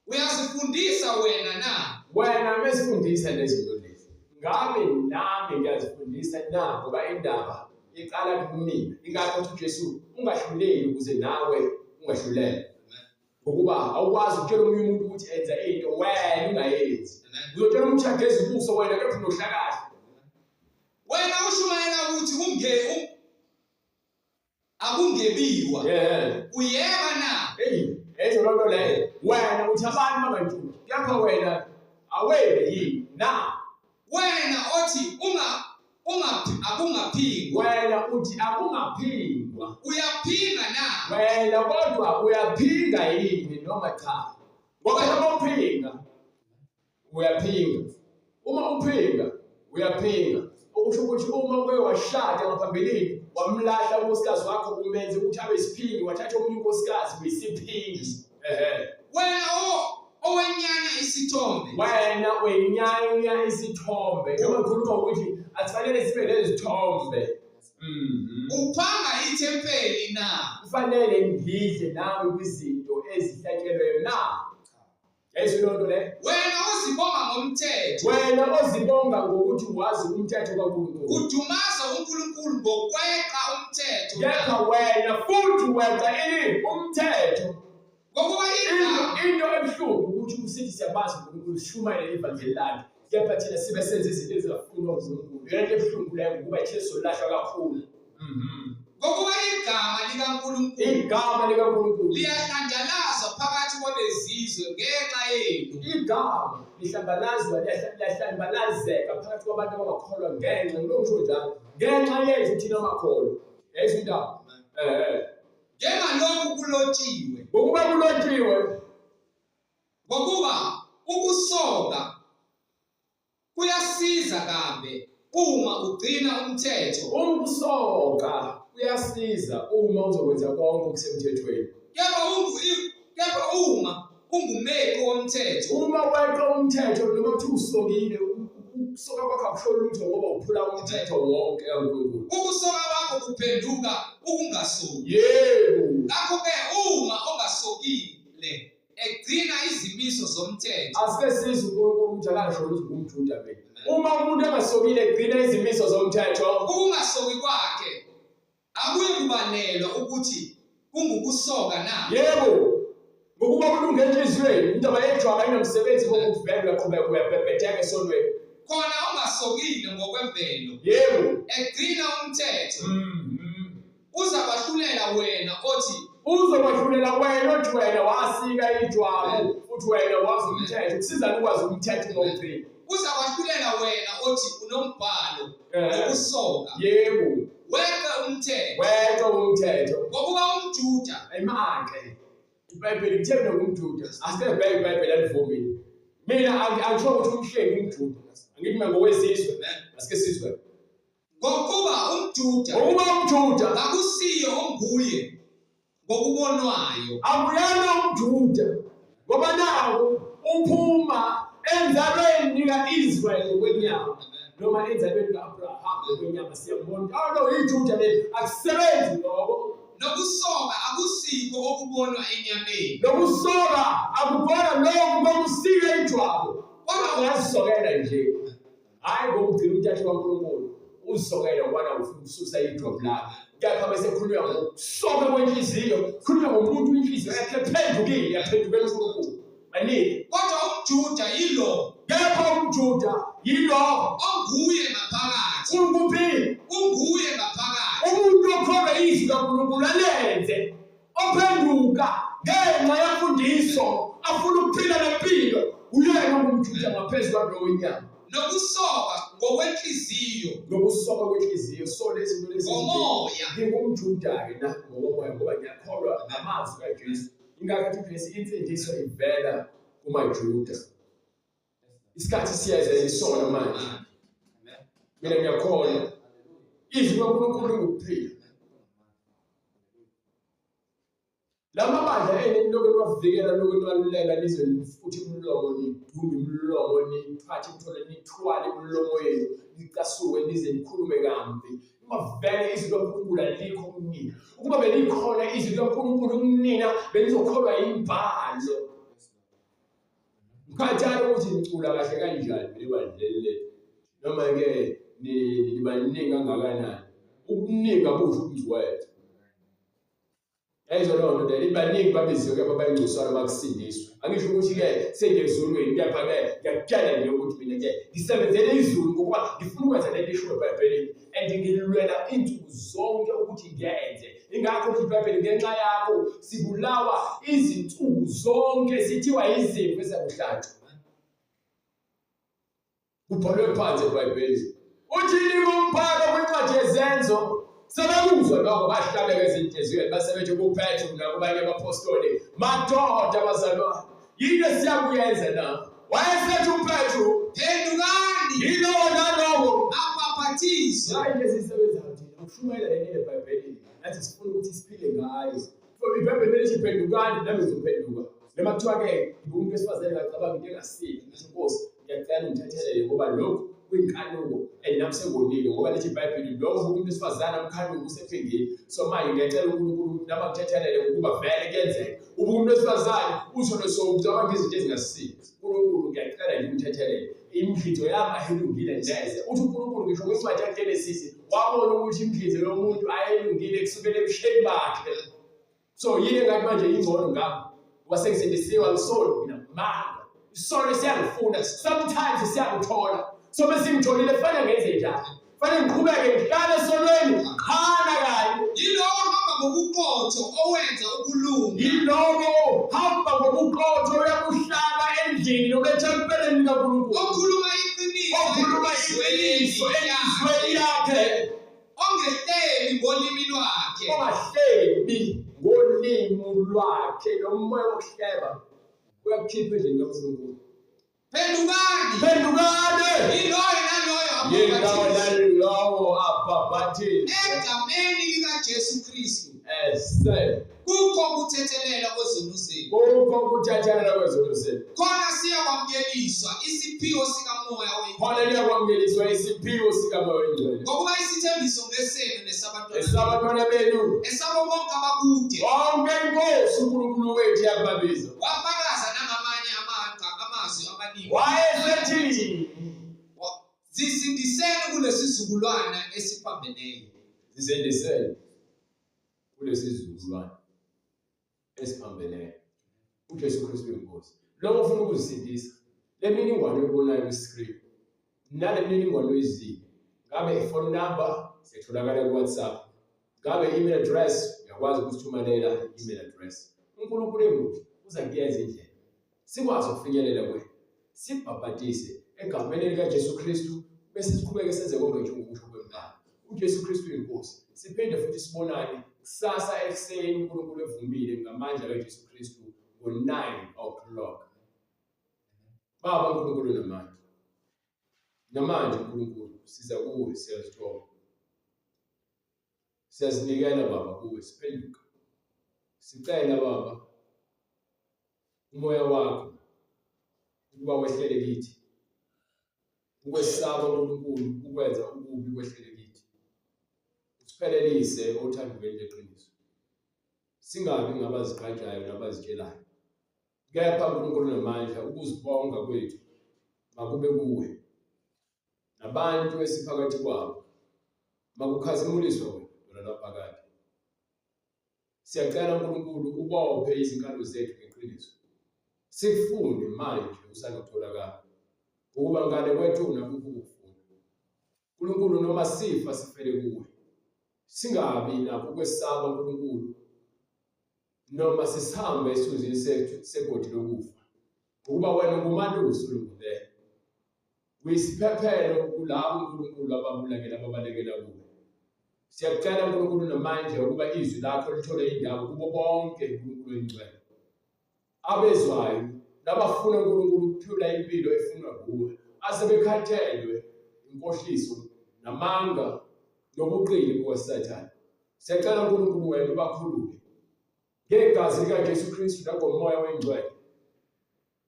uyazifundisa wena na? Wena mesifundisa lezi zinto lezi. Ngabe nami ngiyazifundisa na ngoba indaba iqala kumina. Ingakho uthi uJesu ungahluleli ukuze nawe ungahlulelwa. Ngokuba awukwazi ukutshela omunye umuntu ukuthi enza into wena ungayenzi. Uzotshela umuntu ageze ubuso wena kepha unohlakahla. Wena ushumayela ukuthi akungebiwa. Yeah. Uyeba na? Hey, ezo loo nto leyo. Wena uthi abantu bangantshontshe. Kepha wena awebi yini na? Wena othi akungaphingwa. Wena uthi akungaphingwa. Uyaphinga na? Wena kodwa uyaphinga yini noma cha? Ngoba uma uphinga uyaphinga. Uma uphinga uyaphinga. Okusho ukuthi uma uke washada ngaphambilini wamlahla unkosikazi wakho umenze ukuthi abe isiphingi wathatha omunye unkosikazi uyisiphingi. Ehhe. Wena owenyanya isithombe. Wena wenyanya isithombe. Noma ngikhuluma ukuthi asifanele sibe nezithombe. Mhm. Uphanga ithempeli na? Kufanele ngidle nawe kwizinto ezihlatshelweyo na? Yayizwa loo nto leyo? Wena ozibonga ngomthetho. Wena ozibonga ngokuthi wazi umthetho kaNkulunkulu. Udumaza uNkulunkulu ngokweqa umthetho. Kepha wena futhi weqa ini umthetho. Ngokuba Into ebuhlungu ukuthi usithi siyabazi uNkulunkulu sishumayele ivangeli lakhe. Kepha thina sibe senze izinto ezingafunwa uNkulunkulu. Yona into ebuhlungu leyo ngokuba thina sizolahlwa kakhulu. Ngokuba igama likaNkulunkulu Igama likaNkulunkulu liyahlanjalazwa phakathi kwabezizwe ngenxa yenu. Igama lihlambalazwa liyahlambalazeka phakathi kwabantu abangakholwa ngenxa ngilongisho njalo ngenxa yethu thina amakholwa. Yayizwa indaba? Njengalokhu kulotshiwe. Ngokuba kulotshiwe. Ngokuba ukusoka kuyasiza kambe uma ugcina umthetho. Ukusoka kuyasiza uma uzokwenza konke okusemthethweni. Kepha uma ungumeqi womthetho. Uma weqa umthetho noma kuthiwa usokile Ukusoka kwakho akusho lutho ngoba uphula umthetho wonke kaNkulunkulu. Ukusoka kwakho kuphenduka ukungasoki. Yebo. Ngakho-ke uma ongasokile egcina izimiso zomthetho. Asike sizwe uNkulunkulu ukuthi akasho ukuthi ngumJuda mina. Uma umuntu engasokile egcina izimiso zomthetho, Ukungasoki kwakhe akuyi kubalelwa ukuthi kungukusoka na? Yebo. Ngokuba kulunge enhliziyweni, indaba yejwabu ayinomsebenzi ngokuthi vele uyaqhubeka uyabhebhetheka esonweni. Khona ongasokile ngokwemvelo, Yebo. Egcina umthetho, uzakwahlulela wena othi Uzokwahlulela wena othi wena wasika ijwabu futhi wena wazi umthetho. Kusizani ukwazi umthetho ungawugcini? Uzakwahlulela wena othi unombhalo wokusoka. Yebo. Weqe umthetho. Weqe umthetho. Ngokuba umJuda. Ayimake. IBhayibheli lithe mina ngumJuda. Asike sibheke iBhayibheli alivumile. Mina angisho ukuthi umhlengi umJuda. Angithi mina ngowezizwe. Asike sizwe. Ngokuba umJuda. Ngokuba umJuda. Akusiyo onguye ngokubonwayo. Akuyena umJuda. Ngoba nawo uphuma enzalweni ka-Israyeli ngokwenyama noma enzalweni ka-Abraham ngokwenyama siyambona. Oh no, iJuda leli akusebenzi lokho. Nokusoka akusikho okubonwa enyameni. Nokusoka akubona lokhu kokusika ijwabu. Kodwa ungazisokela nje. Hhayi ngokugcina umthetho kaNkulunkulu uzisokela ngoba ufuna ukususa ijwabu lakho. Kepha bese khulunywa ngokusoka kwenhliziyo, khulunywa ngomuntu inhliziyo yakhe ephendukile, yaphendukela uNkulunkulu. Maningi. Kodwa umJuda yilo. Kepha umJuda yilo onguye ngaphakathi. Unguphi? Unguye ngaphakathi. Umuntu okholwa izwi kaNkulunkulu alenze, ophenduka ngenxa yemfundiso, afuna ukuphila nempilo, uyena ongumJuda ngaphezu kwalowo wenyama. Nokusoka ngokwenhliziyo. Nokusoka kwenhliziyo. So lezi zinto lezi Ngomoya. NgingumJuda-ke na ngokomoya ngoba ngiyakholwa ngamazwi kaJesu. Ingakho athi uJesu insindiso ivela kumaJuda. Isikhathi siyeza yisona manje. Mina ngiyakholwa. Izwi kaNkulunkulu lingukuphila. Lama bandla enu nilokhu niwavikela, nilokhu niwalulela, nize nifuthe imilomo, nidumbe imilomo, niphathe imithwalo, nithwale imilomo yenu, nicasuke nize nikhulume kambi. Uma vele izwi likaNkulunkulu alikho kunina, ukuba belikhona izwi likaNkulunkulu kunina, benizokholwa imibhalo. Ngikhathale ukuthi nicula kahle kanjani mina ebandleni lethu, noma-ke nibaningi kangakanani. Ubuningi abusho ubungcwele. Yayizwa leyo nto leyo, baningi babiziwe kepha bayingcosana bakusindiswa. Angisho ukuthi-ke sengiyezulwini, kepha-ke ngiyakutshela nje ukuthi mina-ke ngisebenzele izulu ngokuba ngifuna ukwenza lento eshiwo eBhayibhelini and ngilwela iy'nsuku zonke ukuthi ngiyenze. Ingakho lithi iBhayibheli ngenxa yakho sibulawa izinsuku zonke sithiwa izimvu eziyakuhlatshwa. Kubhalwe phansi eBhayibhelini. Uthini umbhalo kwincwadi yeZenzo? Sebekuzwa lokho bahlabeka ezinhliziyweni base bethi kuPetru nakubanye abaphostoli, madoda bazalwane, yini esiyakuyenza na? Wayesethi uPetru, Phendukani, yilowo nalowo abhaphathizwe. Hayi into esiyisebenzayo thina ukushumayela le nto eBhayibhelini, nathi sifuna ukuthi siphile ngayo. IBhayibheli lithi phendukani, nami ngizophenduka. Noma kuthiwa-ke ngiwumuntu wesifazane ngacabanga into engasile, ngithi Nkosi, ngiyacela ungithethelele ngoba lokhu kuyinkanuko and nami sengonile ngoba lithi iBhayibheli lowo umuntu wesifazane amkhanuko usephingile. So manje ngiyacela uNkulunkulu ukuthi nami angithethelele ngokuba vele kuyenzeka. Uba umuntu wesifazane usho nesowucabanga izinto ezingasile. uNkulunkulu ngiyacela nje ungithethelele. Imidlizo yami ayilungile neze. Uthi uNkulunkulu ngisho kwincwadi yaGenesisi wabona ukuthi imidlizo yomuntu ayilungile kusukela ebusheni bakhe. So yini engathi manje ingcono ngami? Ngoba sengisindisiwe angisoli mina manga. Isono siyangifuna, sometimes siyangithola. So bese ngitholile kufanele ngenze njani? Kufanele ngiqhubeke ngihlale esonweni qhana kanye. Yilowo hamba ngobuqotho owenza ukulunga. Yilowo hamba ngobuqotho uyakuhlala endlini noma ethempelini likaNkulunkulu. Okhuluma iqiniso. Okhuluma iqiniso enhliziyweni yakhe. Ongehlebi ngolimi lwakhe. Ongahlebi ngolimi lwakhe. Lo moya wokuhleba uyakukhipha endlini kaNkulunkulu. Phendukani. Phendukani. Yiloyo naloyo Yilowo abhaphathizwe. nalowo abhaphathizwe. Egameni likaJesu Kristu. Ese. Kukho ukuthethelela kwezono zenu. Kukho ukuthethelela kwezono zenu. Khona siyakwamukeliswa isiphiwo sikaMoya oyiNgcwele. Khona niyakwamukeliswa isiphiwo sikaMoya oyiNgcwele. Ngokuba isithembiso ngesenu nesabantwana Esabantwana benu. Esabo bonke abakude. Bonke iNkosi uNkulunkulu wethu yakubabiza. Wafakaza nangamanye amagama amazwi amaningi. Wayesethi Zisindiseni kulesizukulwana esiphambeneyo. Zisindiseni kulesizukulwane esiphambeneyo. UJesu Kristu uyinkosi. Lowo ofuna ukuzisindisa, le mininingwane oyibonayo kwi-screen nale mininingwane oyizile, ngabe i-phone number siyatholakala ku-WhatsApp, ngabe i-email address uyakwazi ukusithumelela i-email address. UNkulunkulu emuhle uza kuyenza indlela sikwazi ukufinyelela kuwena, sibhabhadise egameni likaJesu Kristu bese siqhubeke senze konke njengokusho kwembhalo. UJesu Kristu uyinkosi. Siphinde futhi sibonane kusasa ekuseni uNkulunkulu evumile ngamandla kaJesu Kristu ngo-9 o'clock. Baba uNkulunkulu namandla. Namanje uNkulunkulu siza kuwe siyazithoba. Siyazinikela Baba kuwe siphenduka. Sicela Baba umoya wakho ukuba wehlele kithi. Ukwesaba uNkulunkulu ukwenza okubi kwehlele kithi. Usiphelelise othandweni leqiniso. Singabi ngabazigqajayo nabazitshelayo. Kepha uNkulunkulu namandla ukuzibonga kwethu makube kuwe. Nabantu esiphakathi kwabo makukhazimuliswe wena Dwala laphakade. Siyacela uNkulunkulu ubophe izinkalo zethu ngeqiniso. Sikufune manje usangatholakala. Ukuba ngale kwethuna kukho ukufuna. uNkulunkulu noma sifa sifele kuwe. Singabi nakho ukwesaba uNkulunkulu noma sisihambe esithunzini sethu segodi lokufa. Ukuba wena ungumalusi olungileyo. Uyisiphephelo kulabo uNkulunkulu ababulakela ababalekela kuwe. Siyakucela uNkulunkulu namandla ukuba izwi lakho lithole indawo kubo bonke uNkulunkulu oyingcwele. Abezwayo nabafuna uNkulunkulu ukuphila impilo efunwa nguwe, asebekhathelwe inkohliso namanga nobuqili bukaSathane. Siyacela uNkulunkulu wena ubakhulule ngegazi likaJesu Kristu nangomoya oyingcwele.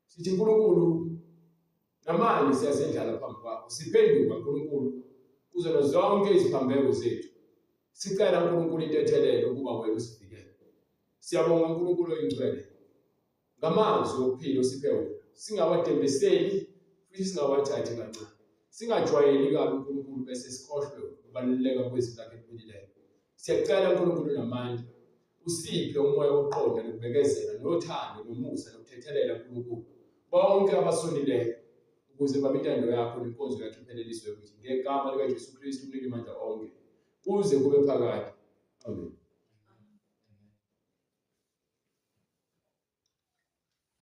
Sithi uNkulunkulu namanje siyazendlala phambi kwakho, siphenduka uNkulunkulu kuzona zonke iziphambeko zethu. Sicela uNkulunkulu intethelelo ukuba wena usivikele. Siyabonga uNkulunkulu oyingcwele ngamazwi okuphila osiphe wona. Singawadembeseli futhi singawathathi kancane. Singajwayeli kabi uNkulunkulu bese sikhohlwe ukubaluleka kwezwi lakhe eliphilileyo. Siyacela uNkulunkulu namandla usiphe umoya wokuqonda nokubekezela nothando nomusa nokuthethelela uNkulunkulu bonke abasonileyo ukuze babe intando yakho nenkonzo yakho ipheleliswe kuthi ngegama likaJesu Kristu umniki mandla onke kuze kube phakade. Amen.